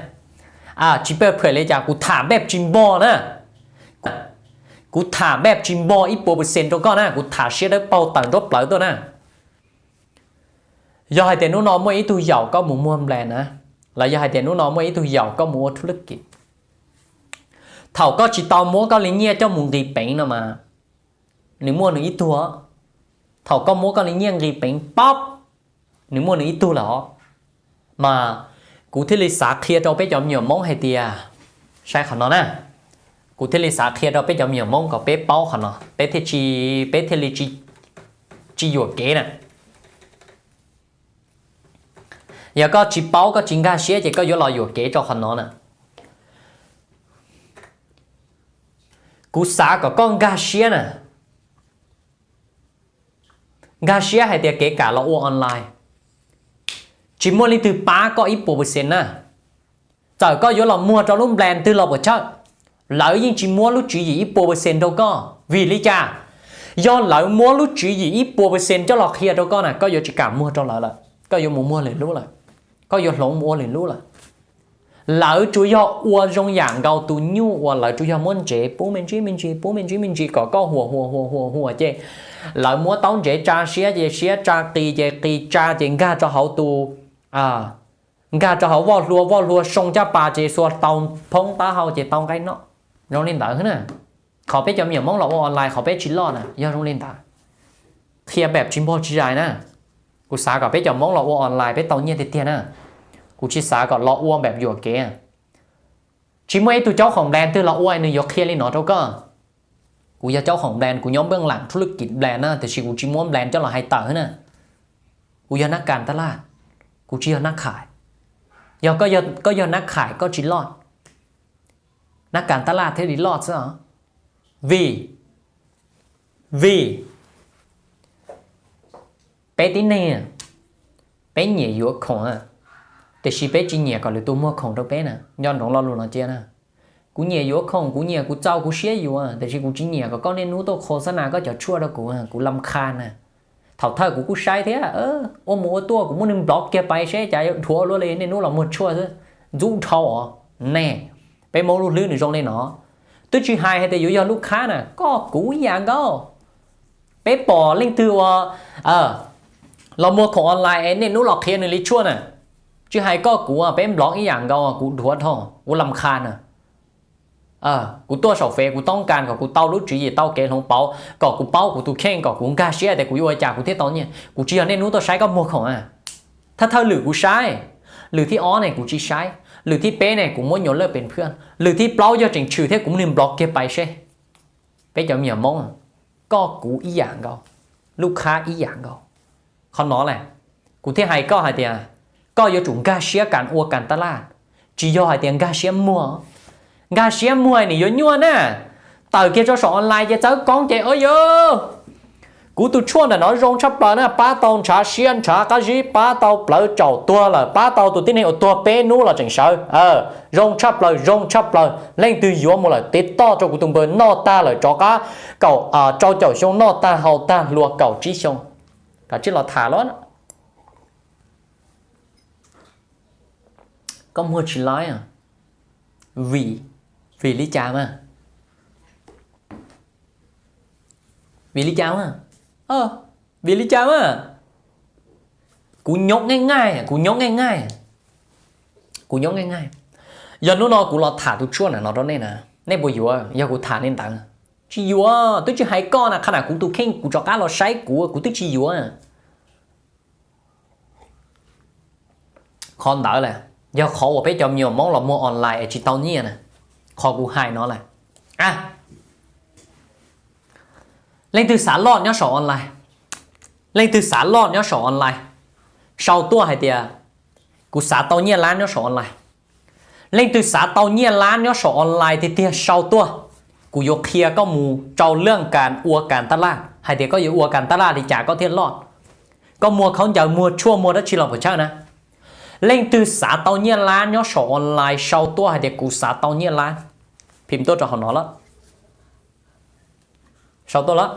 Tsis paj phem li cas, kuv tham npaj tsis npog na. Kuv tham npaj tsis npog ib puas percent rau koj na, kuv tham siab dawb paug tawm nruab plawv tuaj na. Yog hais tias hnub no muaj ib tug yaum koj mus muag nplas na, los yog hais tias hnub no muaj ib tug yaum koj mus ua thu lab kis, thaum koj tsis tau muab koj li nyiaj coj mus nqis peev no mas, nws muaj nws ib tug. Thaum koj muab koj li nyiaj nqis peev pab, nws muaj nws ib tug lawm os. Mas kuv thiaj li xav qhia rau peb cov me nyuam Hmoob hais tias, saib qhov no na, kuv thiaj li xav qhia rau peb cov me nyuam Hmoob kom peb paub qhov no, peb thiaj, peb thiaj li tsis yuam kev na. Yog koj tsis paub, koj tsis nkag siab ces koj yuav los yuam kev rau qhov no na. Kuv xav kom koj nkag siab na, nkag siab hais tias kev kam los ua online tsis muaj leej twg pab koj ib puas percent na. Txawm koj yuav los muag rau lub brand twg los puas chawj, lawv yeej tsis muab lub tswv yim ib puas percent rau koj. Vim li cas? Yog lawv muab lub tswv yim ib puas percent coj los qhia rau koj na, koj yuav tsis kam muag rau lawv lawm, koj yuav mus muag lwm lub lawm, koj yuav hloov mus ua lwm lub lawm. Lawv tsuas yog ua zoo yam nkaus tus nyuj uas lawv tsuas yog muab ntsev pub me ntsis me ntsis, pub me ntsis me ntsis kom koj huam huam huam huam huam ces lawv muab taub ntsev tsa siab ces siab, tsa qis ces qis, tsa ces nkag rau hauv tus, nkag rau hauv voj hlua, voj hlua soo caj pas ces xuas tau phoob taub hau ces tau nqaij noj. Zoo li ntawd na. Qhov peb cov me nyuam Hmoob los ua online qhov peb tsis loj na yog zoo li ntawd. Qhia pem tsis npog tsis zais na. Kuv xav kom peb cov Hmoob los ua online peb tau nyiaj tiag tiag na. Kuv tsis xav kom los ua pem yuam kev. Tsis muaj ib tug caub khoom brand twg los ua nws yuav qhia li no rau koj. Kuv yog caub khoom brand, kuv nyob npeej lam thub lub kis brand na, tiam sis kuv tsis muab brand coj los hais tawm na. Kuv yog nab kas tab laj, kuv tsis yog nab khais. Yog koj yog nab khais koj tsis loj, nab kas tab laj thiaj li loj xwb os. Vim, vim peb tib neeg peb nyiam yuav khoom, tiam sis peb tsis nyiam kom lwm tus muag khoom rau peb na. Nco ntsoov lo lus no cia na. Kuv nyiam yuav khoom, kuv nyiam, kuv txaus kuv siab yuav, tiam sis kuv tsis nyiam kom koj niaj hnub tuaj khos xab nas koj cov tshuaj rau kuv, kuv lam kha na. Thaum thawj kuv kuj saib thiab, ua mus ua tuaj kuv muab nws nplov kiag pais seb cas dhuav luaj li, niaj hnub los muag tshuaj xwb, ntxub dhau os. Ne, peb Hmoob lub hlwb nws zoo li no. Twb tsis hais hais tias yuav yog lub khab na, koj kuv ib yam nkaus. Peb pom leej twg ua los muag khoom online es niaj hnub los qhia nws li tshuaj na, tsis hais koj kuv, peb nplov ib yam nkaus, kuv dhuav dhau, kuv lam kha na. Kuv tuaj saum fem kuv toob kas kom kuv tau lub tswv yim tau kev hloov pauv, kom kuv paub kuv tus kheej, kom kuv nkag siab tias kuv yuav ua cas kuv thiaj tau nyiaj. Kuv tsis yog niaj hnub tuaj saib koj muag khoom na. Thawj thawj lwm kuv saib, lwm thib ob ne kuv tsis saib, lwm thib peb ne kuv muab nyuam lawj pes phwaj, lwm thib plaub yog tseem tshwm thiab kuv muab nws nplov kiag pais seb. Peb cov me nyuam Hmoob, koj kuv ib yam nkaus, lub khab ib yam nkaus. Qhov no las, kuv thiaj hais koj hais tias koj yuav tsum nkag siab kas ua kas tab laj, tsis yog hais tias nkag siab muag. Nkag siab muag nim yuav nyuaj na. Tawm kiag rau saum online ces txawb koob ces o yog kuv tus tshuaj ntawm no zoo tshaj plaws na, pab tau ntshav siab ntshav qab zib, pab tau plawv tsaum tuag lawm, pab tau tus tib neeg uas tuag peb hnub los tseem sawv. Zoo tshaj plaws, zoo tshaj plaws, leej twg yuav mus lawm tiv toj rau kuv tus npawg noj tag lawm, tsov qab kaum, rau caum xyoo noj tag haus tag hluas kaum tsib xyoo. Kav tsij los tham los. Koj muag tsis laib, vim, vim li cas mas? Vim li cas mas? Vim li cas mas? Kuv nyob nqaij nqaij, kuv nyob nqaij nqaij, kuv nyob nqaij nqaij. Yog hnub no kuv los tham tus tshuaj ntawm no rau nej na, nej puas yuav yog kuv tham li ntawd? Tsis yuav, twb tsis hais koj na, qhov ntawm kuv tus kheej kuv rov qab los saib kuv, kuv twb tsis yuav. Qhov ntawd las, yog qhov uas peb cov me nyuam Hmoob los muag online es tsis tau nyiaj na. Qhov kuv hais no las, leej twg xav loj nyob saum online, leej twg xav loj nyob saum online, sau tuaj hais tias kuv xav tau nyiaj lab nyob saum online. Leej twg xav tau nyiaj lab nyob saum online tiag tiag sau tuaj, kuv yuav qhia koj mus rau leej kas ua kas tab laj hais tias koj yuav ua kas tab laj li cas koj thiaj loj. Koj muag khaub ncaws, muag tshuaj, muag dab tsi los puas tshawj na. Leej twg xav tau nyiaj lab nyob saum online sau tuaj hais tias kuv xav tau nyiaj lab, phim tuaj rau hauv no lawm. Sau tuaj lawm.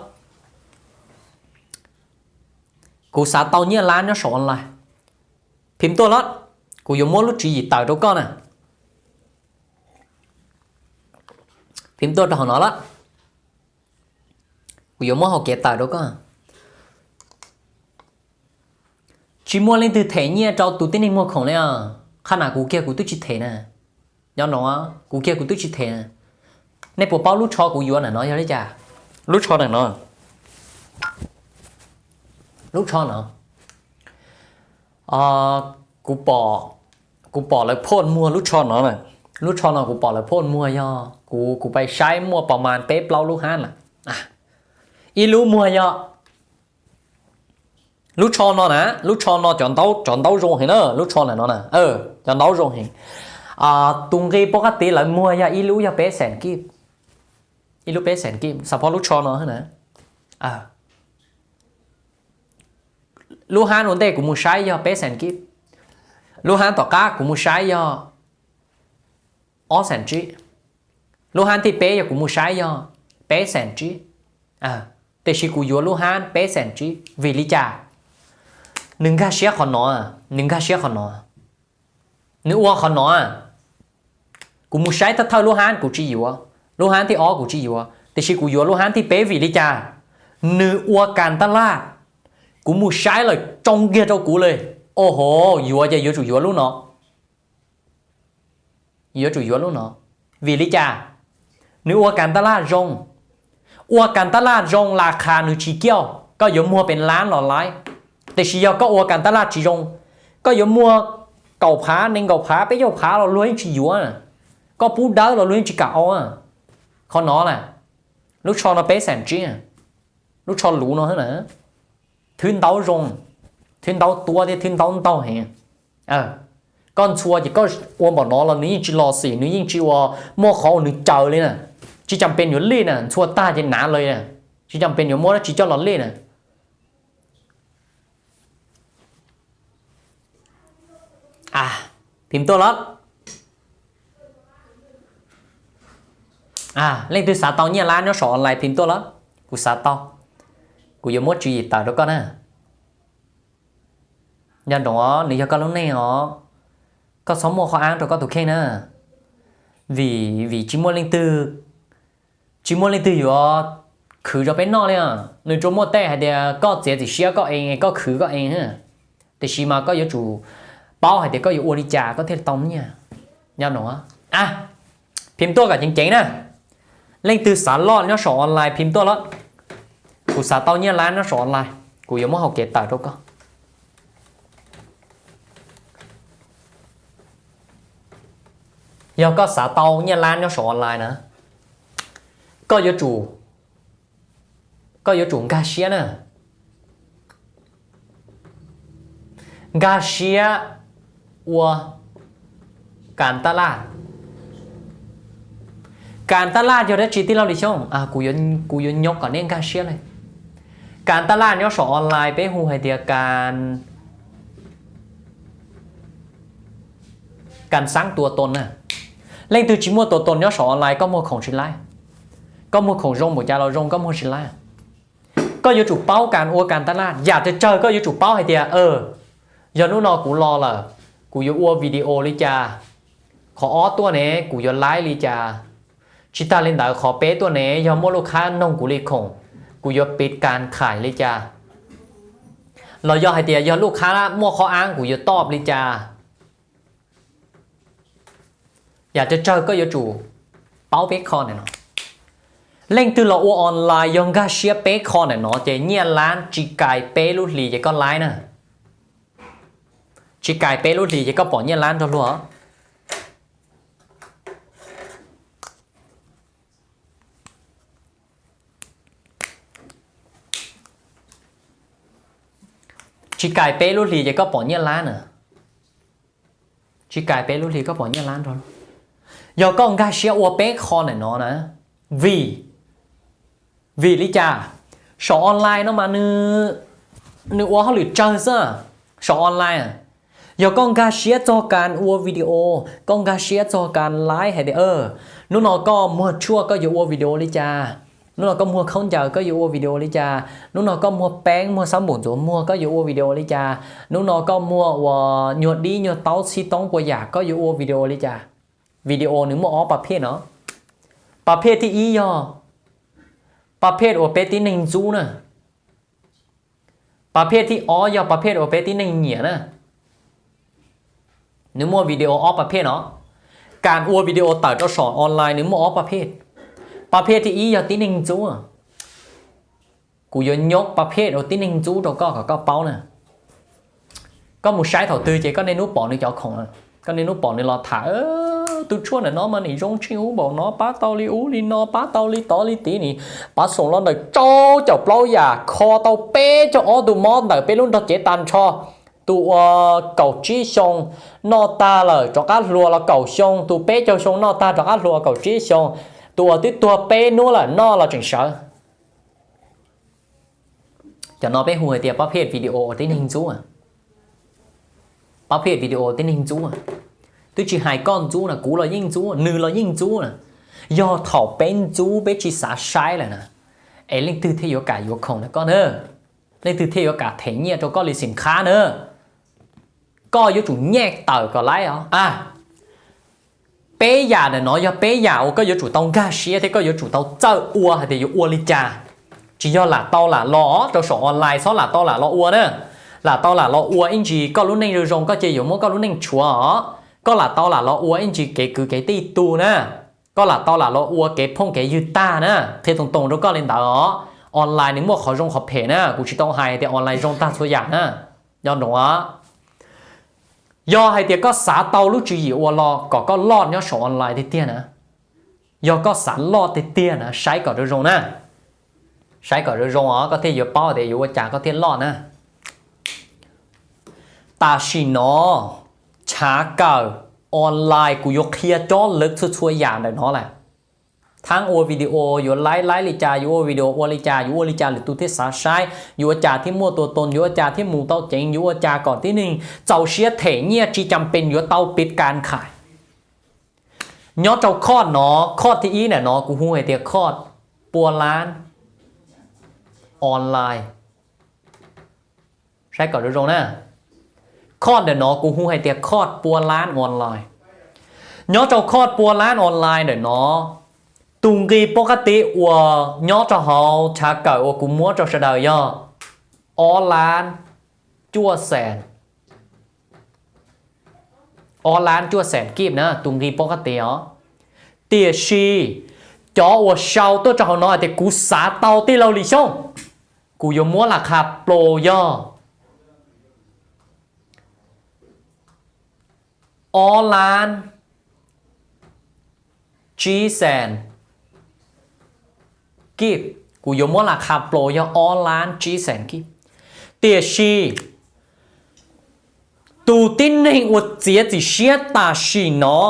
Kuv xav tau nyiaj lab nyob saum online, phim tuaj lawm. Kuv yuav muab lub tswv yim tawm rau koj na. Phim tuaj rau hauv no lawm. Kuv yuav muab hau kev tawm rau koj. Tsis muaj leej twg them nyiaj rau tus tib neeg muag khoom li os. Qhab na kuv kiag kuv twb tsis them na. Nyob no, kuv kiag kuv twb tsis them. Nej puas paub lub tsho kuv yuav ntawm no yog li cas? Lub tsho ntawm no, lub tsho no, kuv pom, kuv pom lawv post muag lub tsho no na. Lub tsho no kuv pom lawv post muag yog kuv, kuv pais saib muaj pas mas peb plaub lub hab lawm. Ib lub muag yog Lub tsho no na, lub tsho no cov ntaub, cov ntaub zoo heev na, lub tsho ntawm no na, cov ntaub zoo heev. Tus nqi pov qab tiv lawv muag yog ib lub yog peb xees kib, ib lub peb xees kib, xav phob lub tsho no na. Lub hab ua ntej kuv mus saib yog peb xees kib, lub hab tom qab kuv mus saib yog ob xees tsib, lub hab thib peb yog kuv mus saib yog peb xees tsib, tiam sis kuv yuav lub hab peb xees tsib. Vim li cas? Nws nkag siab qhov no, nws nkag siab qhov no, nws ua qhov no. Kuv mus saib thawj thawj lub hab kuv tsis yuav, lub hab thib ob kuv tsis yuav, tiam sis kuv yuav lub hab thib peb. Vim li cas? Nws ua kas taj laj, kuv mus saib lawm tsoo kiag rau kuv li. Au hov, yuav ces yuav tsum yuav lub no, yuav tsum yuav lub no. Vim li cas? Nws ua kas taj laj zoo, ua kas taj laj zoo las khas nws tsis kiauj, koj yuav muag pes lab los laib. Tiam sis yog koj ua kas taj laj tsis zoo, koj yuav muag kaum phav, nees nkaum phav, peb caug phav los luag yeej tsis yuav, koj pub dawb los luag yeej tsis kam ua. Qhov no na, lub tsho no peb xees tsib, lub tsho luv no na, thwb ntaub zoo, thwb ntaub tuab thiab thwb ntaub ntaug heev. Koj ntxhua ces koj ua npaum no los nws yeej tsis los xim, nws yeej tsis ua muaj qhov uas nws caws li na. Tsis cas pes yuav lij na, ntxhua tag ces nav li na, tsis cas pes yuav muab dab tsi coj los lij na. Phim tuaj lawm. Leej twg xav tau nyiaj lab nyob saum online phim tuaj lawm. Kuv xav tau, kuv yuav muab tswv yim tawm rau koj na. Nco ntsoov os, nws yog koj lub neej os, koj txhob muaj qhov ab rau koj tus kheej na. Vim, vim tsis muaj leej twg, tsis muaj leej twg yuav khwv rau peb noj li. Nws tsuas muaj tej hais tias koj txiav txim siab koj ees, koj khwv koj ees, tiam sis mas koj yuav tsum paub hais tias koj yuav ua li cas koj thiaj tau nyiaj. Nco ntsoov, phim tuaj kom ceev ceev na. Leej twg xav loj nyob saum online phim tuaj lawm. Kuv xav tau nyiaj lab nyob saum online, kuv yuav muab hau kev tawm rau koj. Yog koj xav tau nyiaj lab nyob saum online na, koj yuav tsum, koj yuav tsum nkag siab na, nkag siab ua kas taj laj. Kas taj laj yog dab tsi tij laug Lis Xyooj? Kuv yuav nyob kom nej nkag siab li. Kas taj laj nyob saum online peb hu hais tias kas kas xaab tua toos na. Leej twg tsis muaj tua toos nyob saum online koj muag khoom tsis laib. Koj muag khoom zoo npaum cas los zoo koj muag tsis laib. Koj yuav tsum paub kas ua kas taj laj, yam tsawg tsawg koj yuav tsum paub hais tias, yog hnub no kuv los lawm, kuv yuav ua video li cas, qhov ob tuaj ne kuv yuav laib li cas, tsis tag li ntawd qhov peb tuaj ne yog muaj lub khab noog kuv li khoom, kuv yuav piv kas khais li cas, los yog hais tias yog lub khab muaj qhob ab kuv yuav toj li cas. Yam tsawg tsawg koj yuav tsum paub peb qho ntawm no. Leej twg los ua online yog nkag siab peb qho ntawm no ces nyiaj lab tsis kais peb lub hlis ces koj laib na. Tsis kais peb lub hlis ces koj pom nyiaj lab nrog luag. Tsis kais peb lub hlis ces koj pom nyiaj lab na. Tsis kais peb lub hlis koj pom nyiaj lab nrog luag. Yog koj nkag siab ua peb qho ntawm no na, vim, vim li cas? Saum online no mas nws ua hauj lwm tsawg xwb. Saum online, yog koj nkag siab txog kas ua video, koj nkag siab txog kas laib hais tias, hnub no koj muag tshuaj koj yuav ua video li cas, hnub no koj muag khaub ncaws koj yuav ua video li cas, hnub no koj muag peeb muag xab npum ntxuav muag koj yuav ua video li cas, hnub no koj muag uas nyuag dib nyuag taub txhib toob puas yam koj yuav ua video li cas. Video nws muaj ob pa phej no. Pa phej thib ib yog pa phej uas peb tib neeg ntxub na. Pa phej thib ob yog pa phej uas peb tib neeg nyiam na. Nws muaj video ob pa phej no. Kas ua video tawm rau saum online nws muaj ob pa phej. Pa phej thib ib yog tib neeg ntxub. Kuv yuav nyob pa phej uas tib neeg ntxub rau koj kom koj paub na. Koj mus saib thaum twg ces koj niaj hnub pom nws cov khoom, koj niaj hnub pom nws los tham Tus tshuaj ntawm no mas nim zoo tsheej ub npaum no, pab tau li ub li no, pab tau li tod li tid, nim pab xoom los ntawm rau caum plaub yam, kho tau peb caug ob tus mob ntawm peb lub nrog cev tag nrho. Tus uas kaum tsib xyoo noj tag lawm rov qab hluas los kaum xyoo, tus peb caug xyoo noj tag rov qab hluas kaum tsib xyoo, tus uas twb tuag peb hnub lawm noj los tseem sawv. Cov no peb hu hais tias pab pheej video uas tib neeg ntxub. Pab pheej video tib neeg ntxub. Twb tsis hais koj ntxub na, kuv los yeej ntxub, nws los yeej ntxub na. Yog thaum peb ntxub peb tsis xav saib lawm na, es leej twg thiaj yuav kam yuav khoom na koj na? Leej twg thiaj yuav kam them nyiaj rau koj li xim khab na? Koj yuav tsum nyiaj tawm kom laib os. Peb yam ntawm no yog peb yam uas koj yuav tsum tau nkag siab thiab koj yuav tsum tau txawj ua hais tias yuav ua li cas. Tsis yog lam tau lam los rau saum online, txhob lam tau lam los ua na. Lam tau lam los ua ib ntsis koj lub neej zoo zoo koj cia yuav muab koj lub neej tshuav os. Koj lam tau lam los ua ib ntsis kev kwv kev tij tug na. Koj lam tau lam los ua kev phooj kev ywg tag na. Qhia toos toos rau koj li ntawd os. Online nws muaj qhov zoo qhov phem na, kuv tsis tau hais tias online zoo tag txhua yam na. Nco ntsoov os. Yog hais tias koj xav tau lub tswv yim ua los kom koj loj nyob saum online tiag tiag na, yog koj xav loj tiag tiag na, saib kom zoo zoo na. Saib kom zoo zoo os koj thiaj yuav paub tias yuav ua cas koj thiaj loj na. Tam sim no chav kawm online kuv yuav qhia cob lawv txhua txhua yam ntawm no lawm. Thaab ua video yuav laib laib li cas, yuav ua video ua li cas, yuav ua li cas lwm tus thiaj xav saib, yuav ua cas thiaj muaj tua toos, yuav ua cas thiaj mus tau ceev, yuav ua cas kom tib neeg txaus siab them nyiaj tsis cam pes yuav tau pib kas khais. Nyob rau khoj no, khoj thib ib ntawm no kuv hu hais tias khoj pua lab online. Saib kom zoo zoo na. Khoj ntawm no kuv hu hais tias khoj pua lab online. Nyob rau khoj pua lab online ntawm no, tus nqi pov qab tiv uas nyob rau hauv chav kawm uas kuv muab rau sawv daws yog ob lab cuaj xees. Ob lab cuaj xees kib na, tus nqi pov qab tiv os. Tiam sis cov uas sau tuaj rau hauv no hais tias kuv xav tau tij laug Lis Xyooj, kuv yuav muab las khas plaus yog ob lab tsib xees kib. Kuv yuav muab las khas plaus yog ob lab tsib xees kib. Tiam sis tus tib neeg uas txiav txim siab tam sim no,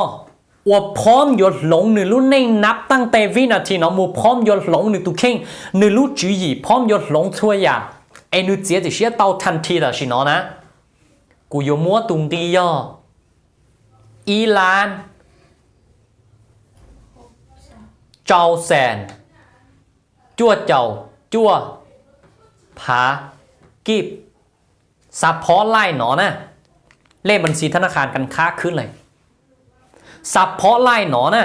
uas phom yuav hloov nws lub neej nab taaj teg vib nas this no mus, phom yuav hloov nws tus kheej, nws lub tswv yim, phom yuav hloov txhua yam, es nws txiav txim siab tau than thi tam sim no na, kuv yuav muab tus nqi yog ib lab rau xees cuaj caum cuaj phav kib. Xav phom laij no na, lej npas xis thab nab khas kas khab khwb lawm. Xav phom laij no na,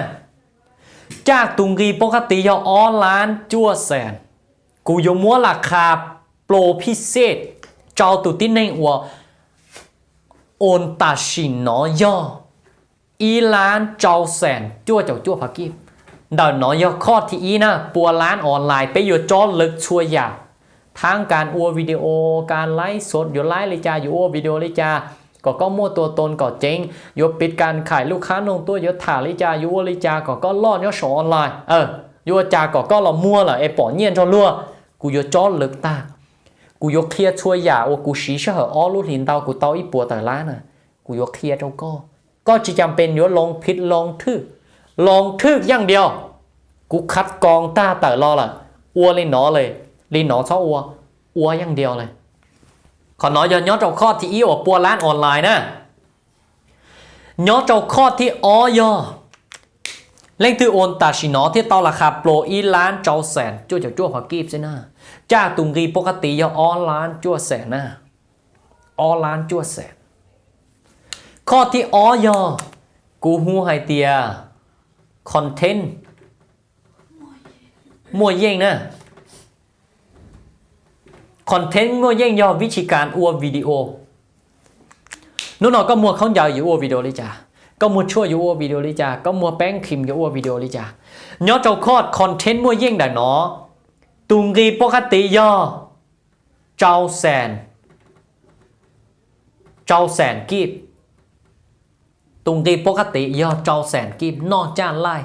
caj tus nqi pov qab tiv yog ob lab cuaj xees. Kuv yuav muab las khas plaus phij xej rau tus tib neeg uas oos tam sim no yog ib lab rau xees cuaj caum cuaj phav kib. Ntawm no yog khoj thib ib na, pua lab online peb yuav cob lawv txhua yam, thaab kas ua video, kas laib xov, yuav laib li cas, yuav ua video li cas kom koj muaj tua toos kom ceev, yuav pib kas khais lub khab noog tuaj, yuav tham li cas, yuav ua li cas kom koj loj nyob saum online, yuav ua cas kom koj los muag lawm es pom nyiaj nrog luag. Kuv yuav cob lawv tag. Kuv yuav qhia txhua yam uas kuv siv sij hawm ob lub hlis ntau kuv tau ib puas tawm lab na, kuv yuav qhia rau koj. Koj tsis cam pes yuav loo phij loo thwj, loo thwj yaaj diaus. Kuv khav koos tag tawm los lawm, ua li no, li no txhob ua, ua yaaj diaus li. Qhov no yog nyob rau khoj thib ib uas pua lab online na. Nyob rau khoj thib ob yog leej twg oos tam sim no thiaj tau las khas plaus ib lab rau xees cuaj caum cuaj phav kib xwb na. Caj tus nqi pov qab tiv yog ob lab cuaj xees na. Ob lab cuaj xees. Khoj thib ob yog kuv hu hais tias content muaj yeej na. Content muaj yeej yog vib thib kas ua video. Hnub no koj muag khaub ncaws yuav ua video li cas, koj muag tshuaj yuav ua video li cas, koj muag peeb khim yuav ua video li cas. Nyob rau khoj content muaj yeej ntawm no, tus nqi pov qab tiv yog rau xees, rau xees kib. Tus nqi pov qab tes yog rau xees kib noj caj laij.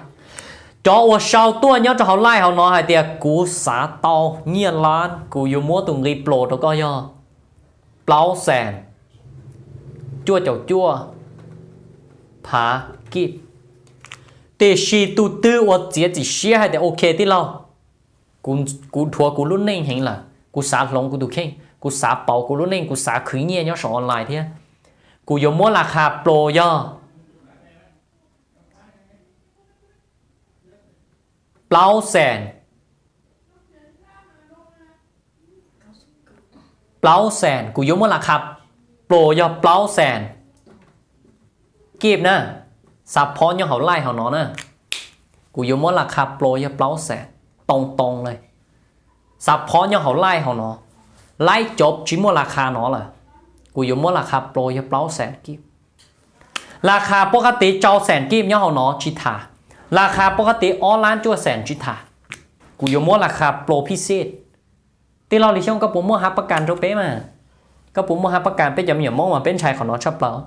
Cov uas sau tuaj nyob rau hauv laij hauv no hais tias kuv xav tau nyiaj lab, kuv yuav muab tus nqi plos rau koj yog plaub xees cuaj caum cuaj phav kib. Tiam sis tus twg uas txiav txim siab hais tias ok tij laug, kuv dhuav kuv lub neej heev lawm, kuv xav hloov kuv tus kheej, kuv xav pauv kuv lub neej, kuv xav khwv nyiaj nyob saum online thiab, kuv yuav muab las khas plos yog plaub xees, plaub xees, kuv yuav muab las khas plos yog plaub xees kib na. Xav phob nyob hauv laij hauv no na, kuv yuav muab las khas plos yog plaub xees too too le. Xav phob nyob hauv laij hauv no, laij cov tsis muaj las khas no lawm, kuv yuav muab las khas plos yog plaub xees kib. Las khas pov qab tes rau xees kib nyob hauv no tsis tham, las khas pov qab tes ob lab cuaj xees tsis tham, kuv yuav muab las khas plos phij xij. Tij laug Lis Xyooj, koj puas muaj hab pab kas rau peb mas? Koj puas muaj hab pab kas? Peb cov me nyuam Hmoob mas peb ntshai qhov no tshaj plaws.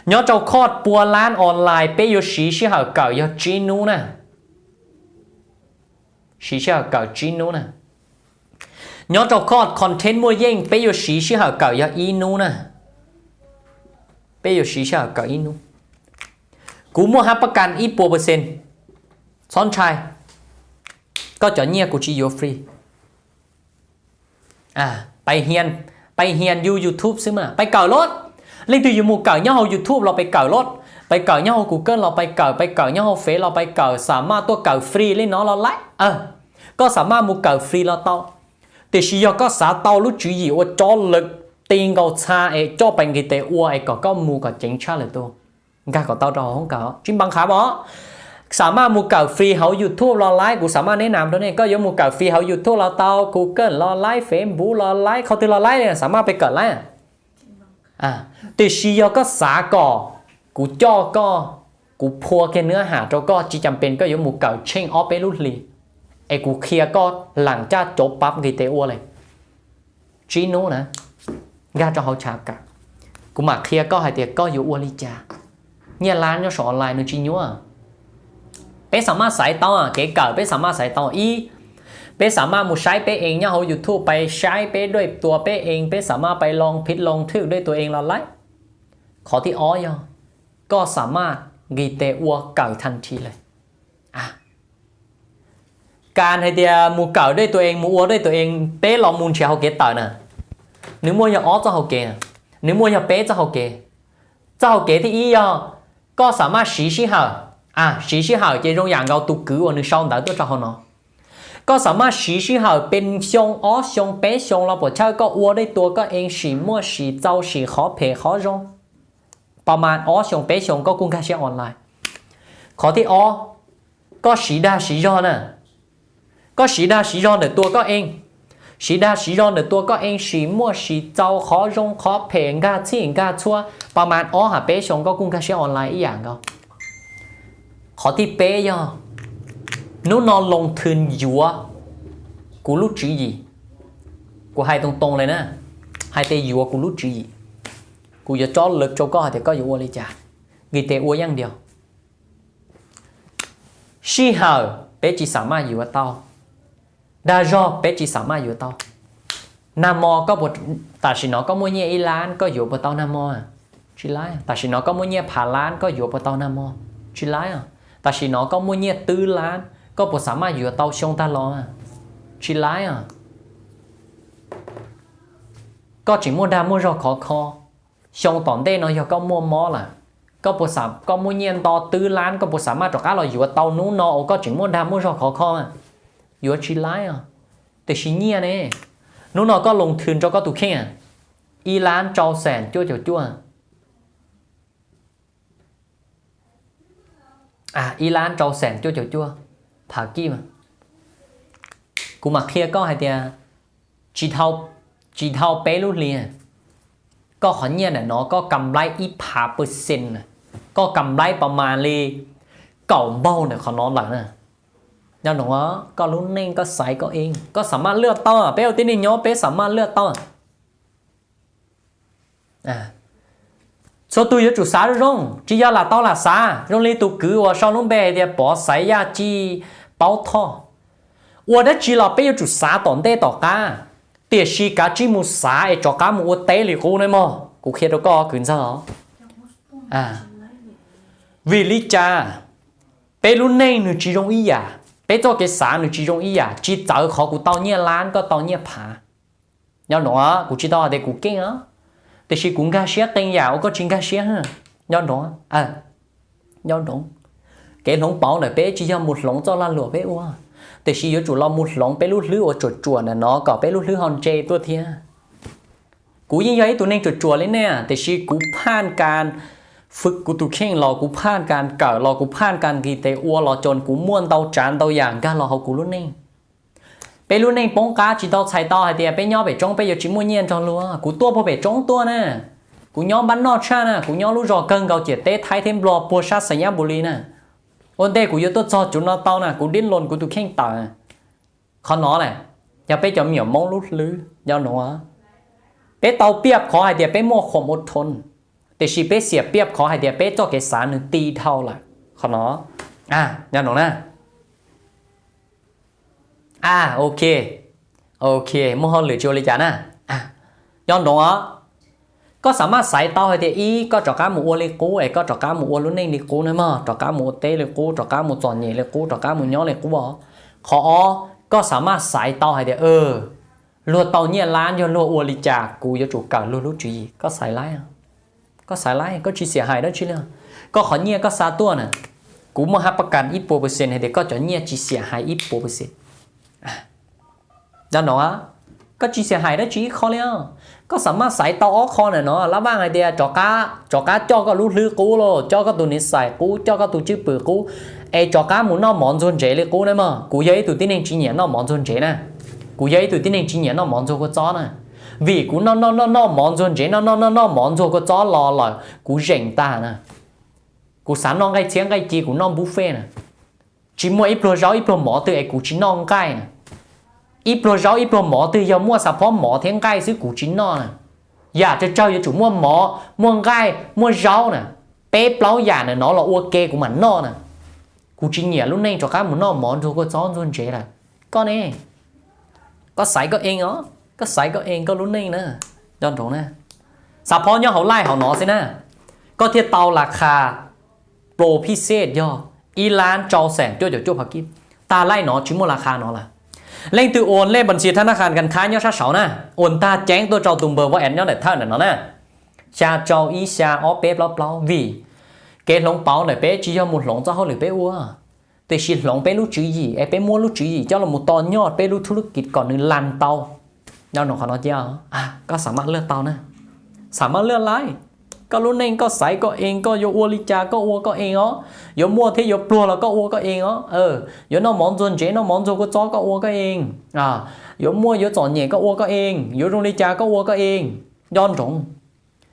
Nyob rau khoj pua lab online peb yuav siv sij hawm kawm yog tsib hnub na. Siv sij hawm kawm tsib hnub na. Nyob rau khoj content muaj yeej peb yuav siv sij hawm kawm yog ib hnub na. Peb yuav siv sij hawm kawm ib hnub. Kuv muaj hab pab kas ib puas percent. Txhob ntshai, koj cov nyiaj kuv tsis yuav free. Pais hias yus YouTube xwb mas pais kawm lod. Leej twg yuav mus kawm nyob hauv YouTube los pais kawm lod, pais kawm nyob hauv Google los pais kawm, pais kawm nyob hauv Fev los pais kawm, xam maj tuaj kawm free li no los laib. Koj xam maj mus kawm free los tau. Tiam sis yog koj xav tau lub tswv yim ua tsob lawv ti nkaus txha es coj pais nqis tes ua es kom koj mus kom ceev tshaj lawm tus, nkag kom tau rau hauv hoob kawm tsis npam qhav mos. Xam maj mus kawm free hauv YouTube los laib, kuv xam maj neb nam rau nej, koj yuav mus kawm free hauv YouTube los tau, Google los laib, Facebook los laib, qhov twg los laib li xam maj pais kawm laib. Tiam sis yog koj xav kom kuv coj koj, kuv phua kiag nws ham rau koj, tsis cas pes koj yuav mus kawm tsheej ob peb lub hlis es kuv qhia koj lam caj cov pab nqis tes ua li tsib hnub na, nkag rau hauv chav kawm, kuv mam qhia koj hais tias koj yuav ua li cas. Nyiaj lab nyob saum online nws tsis nyuaj. Peb xam maj xaiv tau kev kawm, peb xam maj xaiv tau ib, peb xam maj mus saib peb eev nyob hauv YouTube, pais saib peb duaj tua peb eev, peb xam maj pais loo phiv loo thwj duaj tua eev los laib. Qhov thib ob yog koj xam maj nqis tes ua kawm thaj thi lawm. Kas hais tias mus kawm duaj tua eev, mus ua duaj tua eev, peb los mus nrhiav hauv kev tawm na, nws muaj yog ob txoj hauv kev, nws muaj yog peb txoj hauv kev. Txoj hauv kev thib ib yog koj xam maj siv sij hawm, siv sij hawm ces zoo yam nkaus tus kwv uas nws sau ntawv tuaj rau hauv no. Koj xam maj siv sij hawm pes xyoo, ob xyoo, peb xyoo los puas chawj, koj ua duaj tua koj eev, sim muaj sim txaus, sim qhov phem qhov zoo, pas mas ob xyoo peb xyoo koj kuj nkag siab online. Qhov thib ob, koj siv dag siv zog na, koj siv dag siv zog ntawm tua koj eev, siv dag siv zog ntawm tua koj eev, sim muaj sim txaus, qhov zoo qhov phem, nkag txhij nkag txhua, pas mas ob ha peb xyoo koj kuj nkag siab online ib yam nkaus. Qhov thib peb yog hnub no loo thwm yuav kuv lub tswv yim. Kuv hais too too li na, hais tias yuav kuv lub tswv yim, kuv yuav tsob lawv rau koj hais tias koj yuav ua li cas, nqis tes ua yeej ntiag. Sij hawm peb tsis xam maj yuav tau, dag zog peb tsis xam maj yuav tau. Nag hmo, tam sim no koj muaj nyiaj ib lab koj yuav puas tau nag hmo? Tsis laib. Tam sim no koj muaj nyiaj phav lab koj yuav puas tau nag hmo? Tsis laib. Tam sim no koj muaj nyiaj twb lab koj puas xam maj yuav tau xyoo tag los? Tsis laib. Koj tseem muaj dag muaj zog khov kho, xyoo tom ntej no yog koj muaj mob lawm, koj puas, koj muaj nyiaj nto twb lab koj puas xam maj rov qab los yuav tau hnub no uas koj tseem muaj dag muaj zog khov kho? Yuav tsis laib os. Tiam sis nyiaj ne, hnub no koj loo thwm rau koj tus kheej ib lab rau xees cuaj caum cuaj, ib lab rau xees cuaj caum cuaj phav kij. Kuv mam qhia koj hais tias tsis dhau peb lub hli, koj qhov nyiaj ntawm no koj kam nplaib ib phav percent, koj kam nplaib pas mas li kaum npaug ntawm qhov no lawm na. Nyob no koj lub neej koj xaiv koj ib, koj xam maj lwaj tau, peb ua tib neeg nyob peb xam maj lwaj tau. Txhua tus yuav tsum xav zoo zoo, tsis yog lam tau lam xav zoo li tus kwv uas sau lub npe hais tias Pov Xaiv Yaj Cij Paub Thoj. Ua dab tsi los peb yuav tsum xav tom ntej tom qab, tiam sis kav tsij mus xav es rov qab mus ua teb li qub nawb mog. Kuv qhia rau koj kwv ntxawg os. Vim li cas? Peb lub neej nws tsis zoo ib yam, peb txoj kev xav nws tsis zoo ib yam, tsis txawv qhov kuv tau nyiaj lab koj tau nyiaj phav. Nyob nov, kuv tsis tau hais tias kuv keej os, tiam sis kuv nkag siab qee yam uas koj tsis nkag siab. Nyob nov, nyob nov, kev hloov pauv ntawm peb tsis yog mus hloov txoj lag luam peb ua, tiam sis yuav tsum los mus hloov peb lub hlwb uas tsuam tsuam ntawm no kom peb lub hlwb ho ntse tuaj thiab. Kuv yeej yog ib tug neeg tsuam tsuam li nej, tiam sis kuv phaj kas fwm kuv tus kheej los kuv phaj kas kawm los kuv phaj kas nqis tes ua los ces kuv muaj ntau tsav ntau yam nkag los hauv kuv lub neej. Peb lub neej poob qab tsis tau txhais tau hais tias peb nyob pem roob peb yuav tsis muaj nyiaj nrog luag. Kuv tuaj puag pem roob tuaj na, kuv nyob npab noj tshaj na, kuv nyob lub zos kawg nkaus ciam teb Thaib thiab Nplog puag sab Xais Nyab Npus Lis na. Ua ntej kuv yuav tuaj txog cov no tau na, kuv dib loos kuv tus kheej tawm. Qhov no na, yog peb cov me nyuam Hmoob lub hlwb nyob nov, peb tau piaj qhov hais tias peb muaj khuam ua thoo, tiam sis peb xiam piaj qhov hais tias peb txoj kev xav nws ti dhau lawm. Qhov no, nyob nov na. Ok, ok, muaj hauj lwm tsis ua li cas na. Nyob nov os, koj xam maj xaiv tau hais tias ib, koj rov qab mus ua li qub es koj rov qab mus ua lub neej li qub na mog, rov qab mus ua teb li qub, rov qab mus txom nyem li qub, rov qab mus nyob li qub os. Qhov ob, koj xam maj xaiv tau hais tias luag tau nyiaj lab yog luag ua li cas kuv yuav tsum kawm luag lub tswv yim. Koj xaiv laib, koj xaiv laib, koj tsis xiam hais dab tsi li. Koj qhov nyiaj koj xa tuaj na, kuv muaj hab pab kas ib puas percent hais tias koj cov nyiaj tsis xiam hais ib puas percent. Nyob nov, koj tsis xiam hais dab tsi ib qho li os. Koj xam maj xaiv tau ob qho ntawm no, lab vaj hais tias rov qab coj koj lub hlwb qub los coj koj tus niv xais qub, coj koj tus cwj pwm qub, es rov qab mus noj mov ntxuag ntsev li qub na mog. Kuv yog ib tug tib neeg tsis nyiam noj mov ntxuag ntsev na. Kuv yog ib tug tib neeg tsis nyiam noj mov ntxuag kua txob na, vim kuv noj noj noj noj mov ntxuag ntsev, noj noj noj noj mov ntxuag kua txob los lawm kuv zeem tag na. Kuv xav noj nqaij txhiab nqaij ci kuv noj buffet na. Tsis muaj ib pluag zaub ib pluag mov twg es kuv tsis noj nqaij na. Ib pluag zaub ib pluag mov twg yog muaj xav phob mov thiab nqaij xwb kuv tsis noj na. Yam tsawg tsawg yuav tsum muaj mov muaj nqaij muaj zaub na. Peb plaub yam ntawm no los ua ke kuv mam noj na. Kuv tsis nyiam lub neej rov qab mus noj mov ntxuag kua txob ntxuag ntsev lawm. Koj ne, koj xaiv koj ees os, koj xaiv koj ees koj lub neej na. Nco ntsoov na, xav phob nyob hauv live hauv no xwb na, koj thiaj tau las khas plo phij xej yog ib lab rau xees cuaj caum cuaj phav kib. Tag live no tsis muaj las khas no lawm. Leej twg ua lej npas ntxis thab nab khas kas khab nyob sab saud na, ua ntag ceeb tuaj rau tus npawg Vaj Ev nyob ntawm thawj ntawm no na, xya rau ib xya ob peb plaub plaub, vim kev hloov pauv ntawm peb tsis yog mus hloov txoj hauj lwm peb ua, tiam sis hloov peb lub tswv yim es peb muab lub tswv yim coj los tos nyoj peb lub thub lub kis kom nws las tau. Nco ntsoov qhov no cia, koj xam maj laj tau na, xam maj laj laij. Koj lub neej koj xaiv koj ees, koj yuav ua li cas koj ua koj ees os. Yuav muaj thiab yuav pluag los koj ua koj ees os. Yuav noj mov ntxuag ntsev noj mov ntxuag kua txob koj ua koj ees. Yuav muaj yuav txom nyem koj ua koj ees, yuav zoo li cas koj ua koj ees. Nco ntsoov,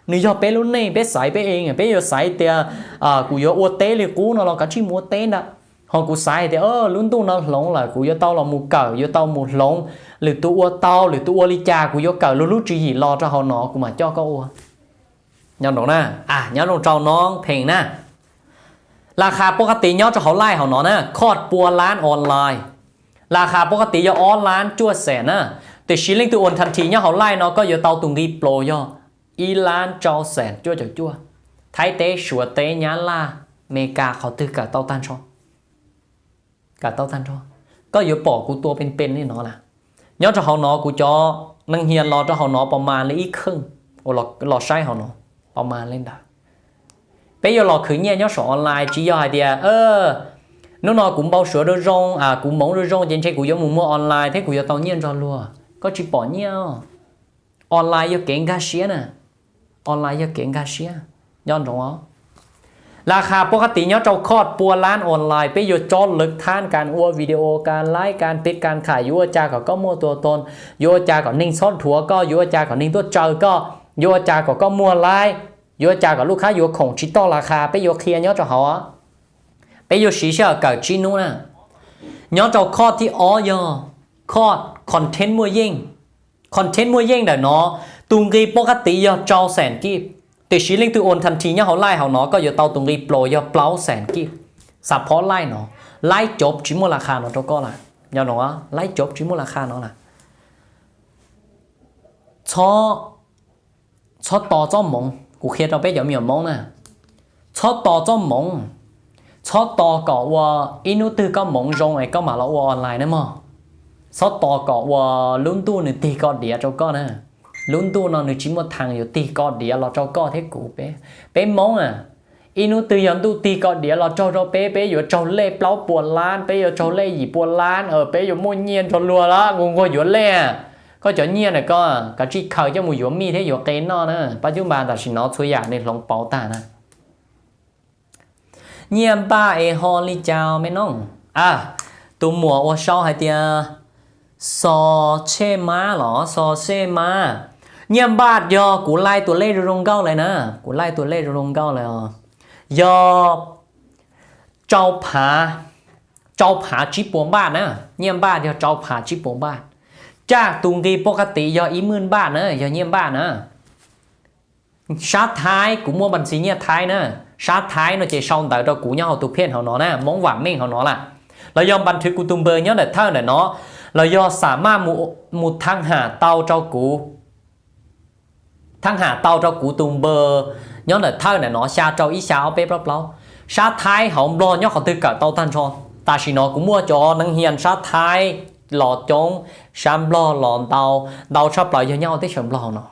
nws yog peb lub neej peb xaiv peb ees, peb yuav xaiv tias kuv yuav ua teb li qub no los kav tsij mus ua teb ntag. Ho kuv xaiv hais tias lub ntuj no hloov lawm kuv yuav tau los mus kawm, yuav tau mus hloov, lwm tus ua tau lwm tus ua li cas kuv yuav kawm luag lub tswv yim los rau hauv no kuv mam coj koj ua. Nco ntsoov na, nyob zoo rau noob pheej na. Las khas pov qab tis nyob rau hauv live hauv no na, khoj pua lab online. Las khas pov qab tis yog ob lab cuaj xees na, tiam sis leej twg ua thas this nyob hauv live no koj yuav tau tus nqi plo yog ib lab rau xees cuaj caum cuaj. Thaib teb, Suav teb, Nyab Laj, Mes Kas qhov twg kawm tau tag nrho. Kawm tau tag nrho. Koj yuav pom kuv tua pes pes li no lawm. Nyob rau hauv no kuv cov neeg hias los rau hauv no pas mas li ib kheej uas los saib hauv no, pas mas li ntawd. Peb yuav los khwv nyiaj nyob saum online tsis yog hais tias hnub no kuv npau suav zoo zoo, kuv moov zoo zoo ces ntshe kuv yuav mus muag online thiab kuv yuav tau nyiaj nrog luag. Koj tsis pom nyiaj. Online yog kev nkag siab na, online yog kev nkag siab. Nco ntsoov os. Las khas pov qab tis nyob rau khoj pua lab online, peb yuav tso lwm thab kas ua video kas live kas pib kas khais, yuav ua cas kom koj muaj tua toos, yuav ua cas kom neeg txhob dhuav koj, yuav ua cas kom neeg tuaj tsaws koj, yuav ua cas kom koj muag laib, yuav ua cas kom lub khab yuav khoom tsis toj las khas, peb yuav qhia nyob rau hauv. Peb yuav siv sij hawm kawm tsib hnub na. Nyob rau khoj thib ob yog khoj content muaj yeej. Content muaj yeej ntawm no, tus nqi pov qab tis yog rau xees kib. Tiam sis leej twg ua thaj thi nyob hauv laij hauv no koj yuav tau tus nqi plaub yog plaub xees kib. Xav phob laij no, laij cov tsis muaj la kha no rau koj lawm. Nyob no, laij cov tsis muaj la kha no lawm. Txhob, txhob tos txoj moov, kuv qhia rau peb cov me nyuam Hmoob na, txhob tos txoj moov, txhob tos kom ua ib hnub twg koj moov zoo es koj mam los ua online na mog. Txhob tos kom ua lub ntuj nws tig koj diav rau koj na. Lub ntuj no nws tsis muaj thaam yuav tig koj diav los rau koj thiab kuv peb. Peb Hmoob a, ib hnub twg yog ntuj tig koj diav los raug rau peb, peb yuav raug lej plaub puas lab, peb yuav raug lej yim puas lab, peb yuav muaj nyiaj nrog luag lawm, nquag nquag yuav lej. Koj cov nyiaj na koj kav tsij khaws coj mus yuav mij thiab yuav qe noj na. Pab cub npas tam sim no txhua yam nws hloov pauv tag na. Nyiaj npaj es ho li cas me nooj? A, tus muam ua sau hais tias xo tshej mab los xo tshej mab. Nyiaj npaj yog kuv laij tus lej zoo zoo nkauj lawm na, kuv laij tus lej zoo zoo nkauj lawm os. Yog rau phav, rau phav tsib puas npaj na, nyiaj npaj yog rau phav tsib puas npaj. Tsaj tus nqi poj qab tis yog ib mwj npaj na, yog nyiaj npaj na. Sab Thaib kuv muaj npas ntxis nyiaj Thaib na, sab Thaib no ces sau ntawv rau kuv nyob hauv tus phej hauv no na, Hmoob Vam Meej hauv no lawm. Los yog npas thwv kuv tus npawg nyob ntawm thawj ntawm no, los yog xam maj mus thaj ham tau rau kuv, thaj ham tau rau kuv tus npawg nyob ntawm thawj ntawm no xya rau ib xya ob peb plaub plaub. Sab Thaib hauv Nplog nyob qhov twg kawm tau tag nrho. Tam sim no kuv muaj cov neeg hias sab Thaib los coob, sab Nplog los ntau, ntau tshaj plaws yog nyob hauv teb chaws Nplog no.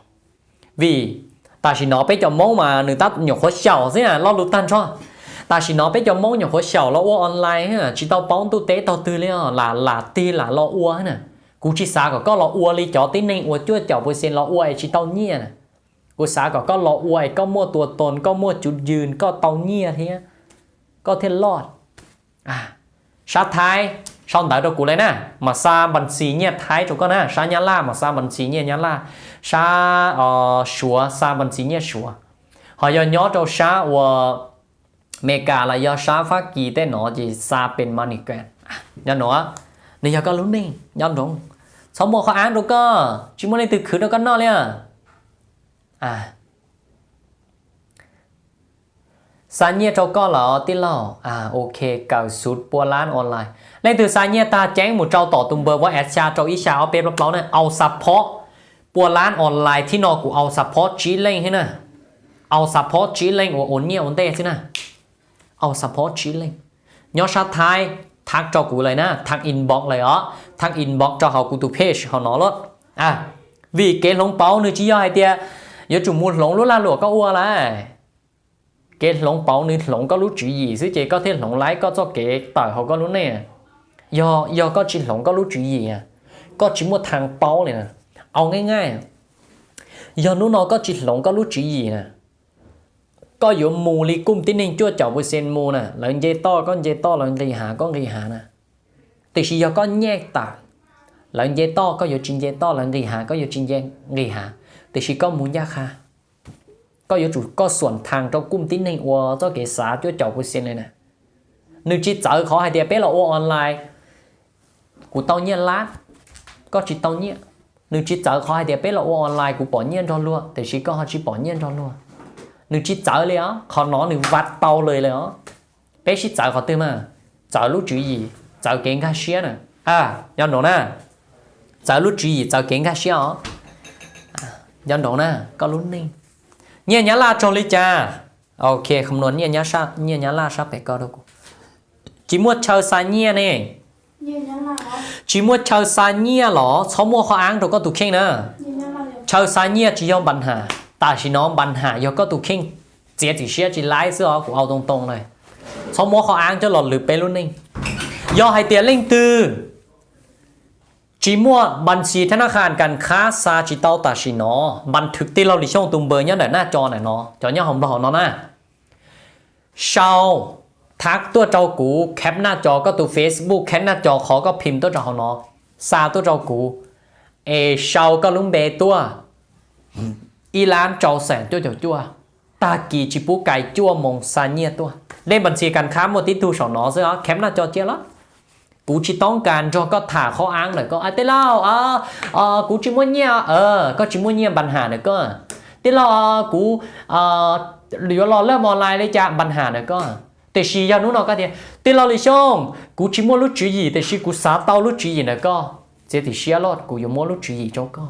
Vim tam sim no peb cov Hmoob mas nws tab nyuam qhuav xyaum xwb na, lo lus tag nrho. Tam sim no peb cov Hmoob nyuam qhuav xyaum los ua online, tsis tau paub ntuj teb tog twg li os, lam lam tig lam los ua na. Kuv tsis xav kom koj los ua li cov tib neeg uas cuaj caum percent los ua es tsis tau nyiaj na. Kuv xav kom koj los ua es koj muaj tua toos, koj muaj cuv ywg, koj tau nyiaj thiab, koj thiaj loj. Sab Thaib sau ntawv rau kuv li na, mas xa npas ntxis nyiaj Thaib rau koj na, sab Nyab Laj mas xa npas ntxis nyiaj Nyab Laj, sab Suav xa npas ntxis nyiaj Suav. Ho yog nyob rau sab uas Amelikas los yog sab Fab Kis tej no ces xa pes MoneyGram. Nyob no, nws yog koj lub neej nyob nroog, txhob muaj qhov av rau koj, tsis muaj leej twg khwv rau koj noj li. Xa nyiaj rau koj los tij laug, ok, kawm xuv pua lab online. Leej twg xa nyiaj tag ceeb mus rau tom tus npawg WhatsApp xya rau ib xya ob peb plaub plaub na, au support pua lab online thib no kuv au support tsib leej thiab na. Au support tsib leej uas ua nyiaj ua ntej xwb na. Au support tsib leej. Nyob sab Thaib, thab rau kuv lawm na, thab inbox lawm os, thab inbox rau hauv kuv tus page hauv no los. Vim kev hloov pauv nws tsis yog hais tias yuav tsum mus hloov lub lag luam koj ua lawm. Kev hloov pauv nws hloov koj lub tswv yim xwb ces koj thiaj hloov laib koj txoj kev tawm hauv koj lub neej. Yog, yog koj tsis hloov koj lub tswv yim, koj tsis muaj thaj paub li na. Au nqaij nqaij, yog hnub no koj tsis hloov koj lub tswv yim na, koj yuav mus li kuj tib neeg cuaj caum percent mus na, lawv nce toj koj nce toj, lawv nqis hav koj nqis hav na. Tiam sis yog koj nyiaj tawm, lawv nce toj koj yuav tsis nce toj, lawv nqis hav koj yuav tsis nqis hav, tiam sis koj mus ncaj qha. Koj yuav tsum koj xuam thaj rau kuj tib neeg ua txoj kev xav cuaj caum percent li na. Nws tsis txawv qhov hais tias peb los ua online, kuv tau nyiaj lab, koj tsis tau nyiaj. Nws tsis txawv qhov hais tias peb los ua online kuv pom nyiaj nrog luag tiam sis koj ho tsis pom nyiaj nrog luag. Nws tsis txawv li os, qhov no nws vam tau lawm li os. Peb sib txawv qhov twg mas? Txawv lub tswv yim, txawv kev nkag siab na. Nco ntsoov na, txawv lub tswv yim txawv kev nkag siab os. Nco ntsoov na, koj lub neej. Nyiaj Nyab Laj raug li cas? Ok, nyiaj Nyab Laj sab pem ko rau kuv. Tsis muaj chaw xa nyiaj ne. Tsis muaj chaw xa nyiaj los txhob muab qhov aab rau koj tus kheej na. Chaw xa nyiaj tsis yog npa ham, tam sim no npa ham yog koj tus kheej txiav txim siab tsis laib xwb os, kuv au too too na. Txhob muab qhov aab coj los lwv peb lub neej. Yog hais tias leej twg tsis muaj npa xis thab nab khas kas khab xa tsis tau tam sim no, npa thwv tij laug Lis Xyooj tus npawg nyob ntawm naj co ntawm no, cov nyob hauv Nplog no na. Sau, thab tuaj rau kuv, khab naj co koj tus Facebook, khab naj co qhov koj phim tuaj rau hauv no, xa tuaj rau kuv, es sau koj lub npe tuaj, ib lab rau xeem cuaj caum cuaj, tag kis tsis pub kais cuaj moos xa nyiaj tuaj. Lej npa xis kas khab muaj tib tug saum no xwb os, khab naj co cia los. Kuv tsis toob kas nrog koj tham qhov aab ntawm koj, tij laug, kuv tsis muaj nyiaj. Koj tsis muaj nyiaj npa ham ntawm koj, Tij laug, kuv yuav los laj online li cas npa nham ntawm koj. Tiam sis yog hnub no koj tias, tij laug Lis Xyooj, kuv tsis muaj lub tswv yim tiam sis kuv xav tau lub tswv yim ntawm koj, txiav txim siab los kuv yuav muab lub tswv yim rau koj,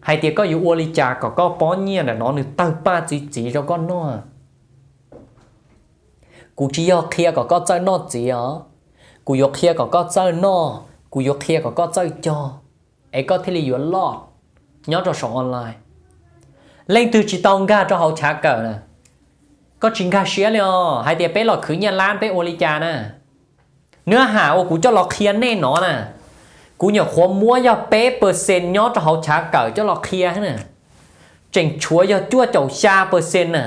hais tias koj yuav ua li cas kom koj pob nyiaj ntawm no nws tawg paj txi txiv rau koj noj. Kuv tsis yog qhia kom koj txawj noj txiv os, kuv yuav qhia kom koj txawj noj, kuv yuav qhia kom koj txawj cog, es koj thiaj li yuav loj nyob rau saum online. Leej twg tsis tau nkag rau hauv chav kawm na, koj tsis nkag siab li os, hais tias peb los khwv nyiaj lab peb ua li cas na. Nws ham uas kuv coj los qhia nej no na, kuv nyuam qhuav muab yog peb percent nyob rau hauv chav kawm coj los qhia na, tseem tshuav yog cuaj caum xya percent na.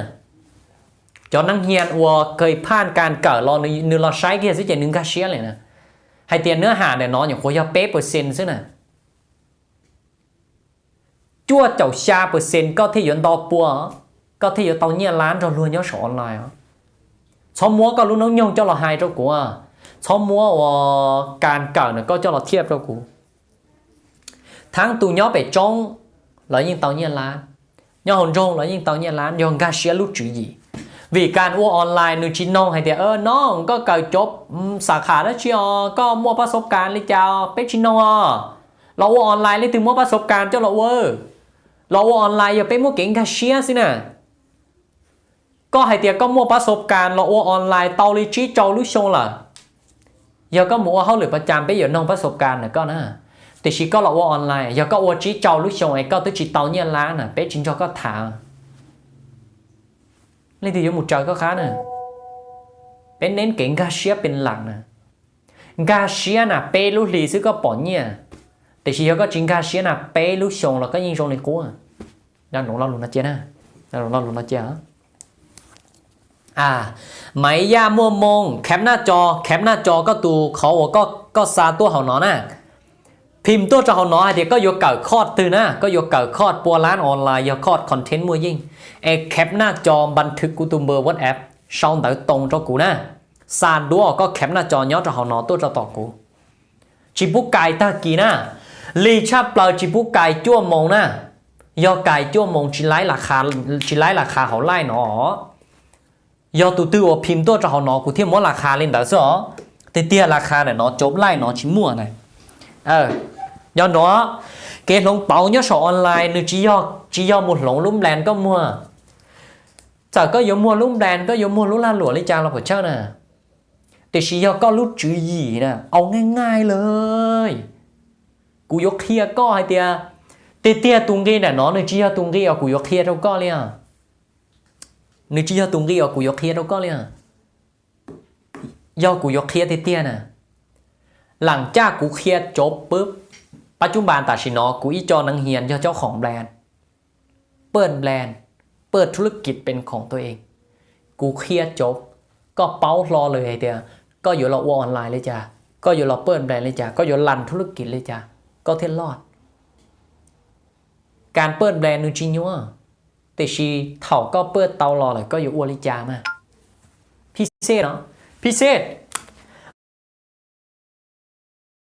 Cov neeg hnia uas kawg phaj kas kawm los nws los saib kiag xwb ces nws nkag siab li na, hais tias nws ham ntawm no nyuam qhuav yog peb percent xwb na. Cuaj caum xya percent koj thiaj yuav nto pua, koj thiaj yuav tau nyiaj lab nrog luag nyob saum online os. Txhob muab koj lub hnub nyoog coj los hais rau kuv, txhob muab uas kas kawm na koj coj los thiaj rau kuv. Thaab tus nyob pem tsoob los yeej tau nyiaj lab, nyob hauv nroog los yeej tau nyiaj lab, yog nkag siab lub tswv yim. Vim kas ua online nws tsis noog hais tias, no koj kawm cov xav kham dab tsi os, koj muaj pab xov kas li cas, peb tsis noog os. Los ua online leej twg muab pab xov kas coj los ua, los ua online yog peb muab kev nkag siab xwb na. Koj hais tias koj muaj pab xov kas los ua online tau li tsib rau lub xyoo lawm, yog koj mus ua hauj lwm pas cas peb yuav noog pab xov kas na koj na. Tiam sis koj los ua online, yog koj ua tsib rau lub xyoo es koj twb tsis tau nyiaj lab na peb tsis nrog koj tham. Leej twg yuav mus raws koj qab na. Peb neb kev nkag siab pes lam na. Nkag siab na peb lub hlis xwb koj pom nyiaj, tiam sis yog koj tsis nkag siab na peb lub xyoo los koj yeej zoo li qub. Lo lus no cia, lo lus no cia. Maiv Yaj Muaj Moo, khab naj co, khab naj co koj tus qhov uas koj xa tuaj hauv no na. Phim tuaj rau hauv no hais tias koj yuav kawm course twg na, koj yuav kawm course pua lab online, yog course content muaj yeej, es khab naj co npa thwv kuv tus npawb WhatsApp, sau ntawv too rau kuv na. Xa duab koj khab naj co nyob rau hauv no tuaj rau tom kuv. Tsis pub kais tag kis na, lig tshaj plaws tsis pub kais cuaj moos na. Yog kais cuaj moos tsis laib las kha hauv laij no. Yog tus twg uas phim tuaj rau hauv no kuv thiaj muab las kha li ntawd xwb os. Tiag tiag las kha ntawm no cov laij no tsis muaj na. Nco ntsoov, kev hloov pauv nyob saum online nws tsis yog mus hloov lub plan koj muag. Txawm koj yuav muag lub plan, koj yuav muag lub lag luam li cas los puas tsawg na, tiam sis yog koj lub tswv yim na, au, nqaij nqaij lawm. Kuv yuav qhia koj hais tias, tiag tiag tus nqi ntawm no nws tsis yog tus nqi uas kuv yuav qhia rau koj li. Nws tsis yog tus nqi uas kuv yuav qhia rau koj li. Yog kuv yuav qhia tiag tiag na, lam caj kuv qhia cov pab, pab cub npas tam sim no kuv ib co neeg hias yog cov khoom plan, paj plan, paj thu lab kis pes khoom tua es, kuv qhia cov, koj paub hlo lawm hais tias koj yuav los ua online li cas, koj yuav los paj plan li cas, koj yuav las thu lab kis li cas koj thiaj loj. Kas paj plan nws tsis nyuaj, tiam sis thaum koj paj tau los lawm koj yuav ua li cas mas. Phij xej no, phij xej,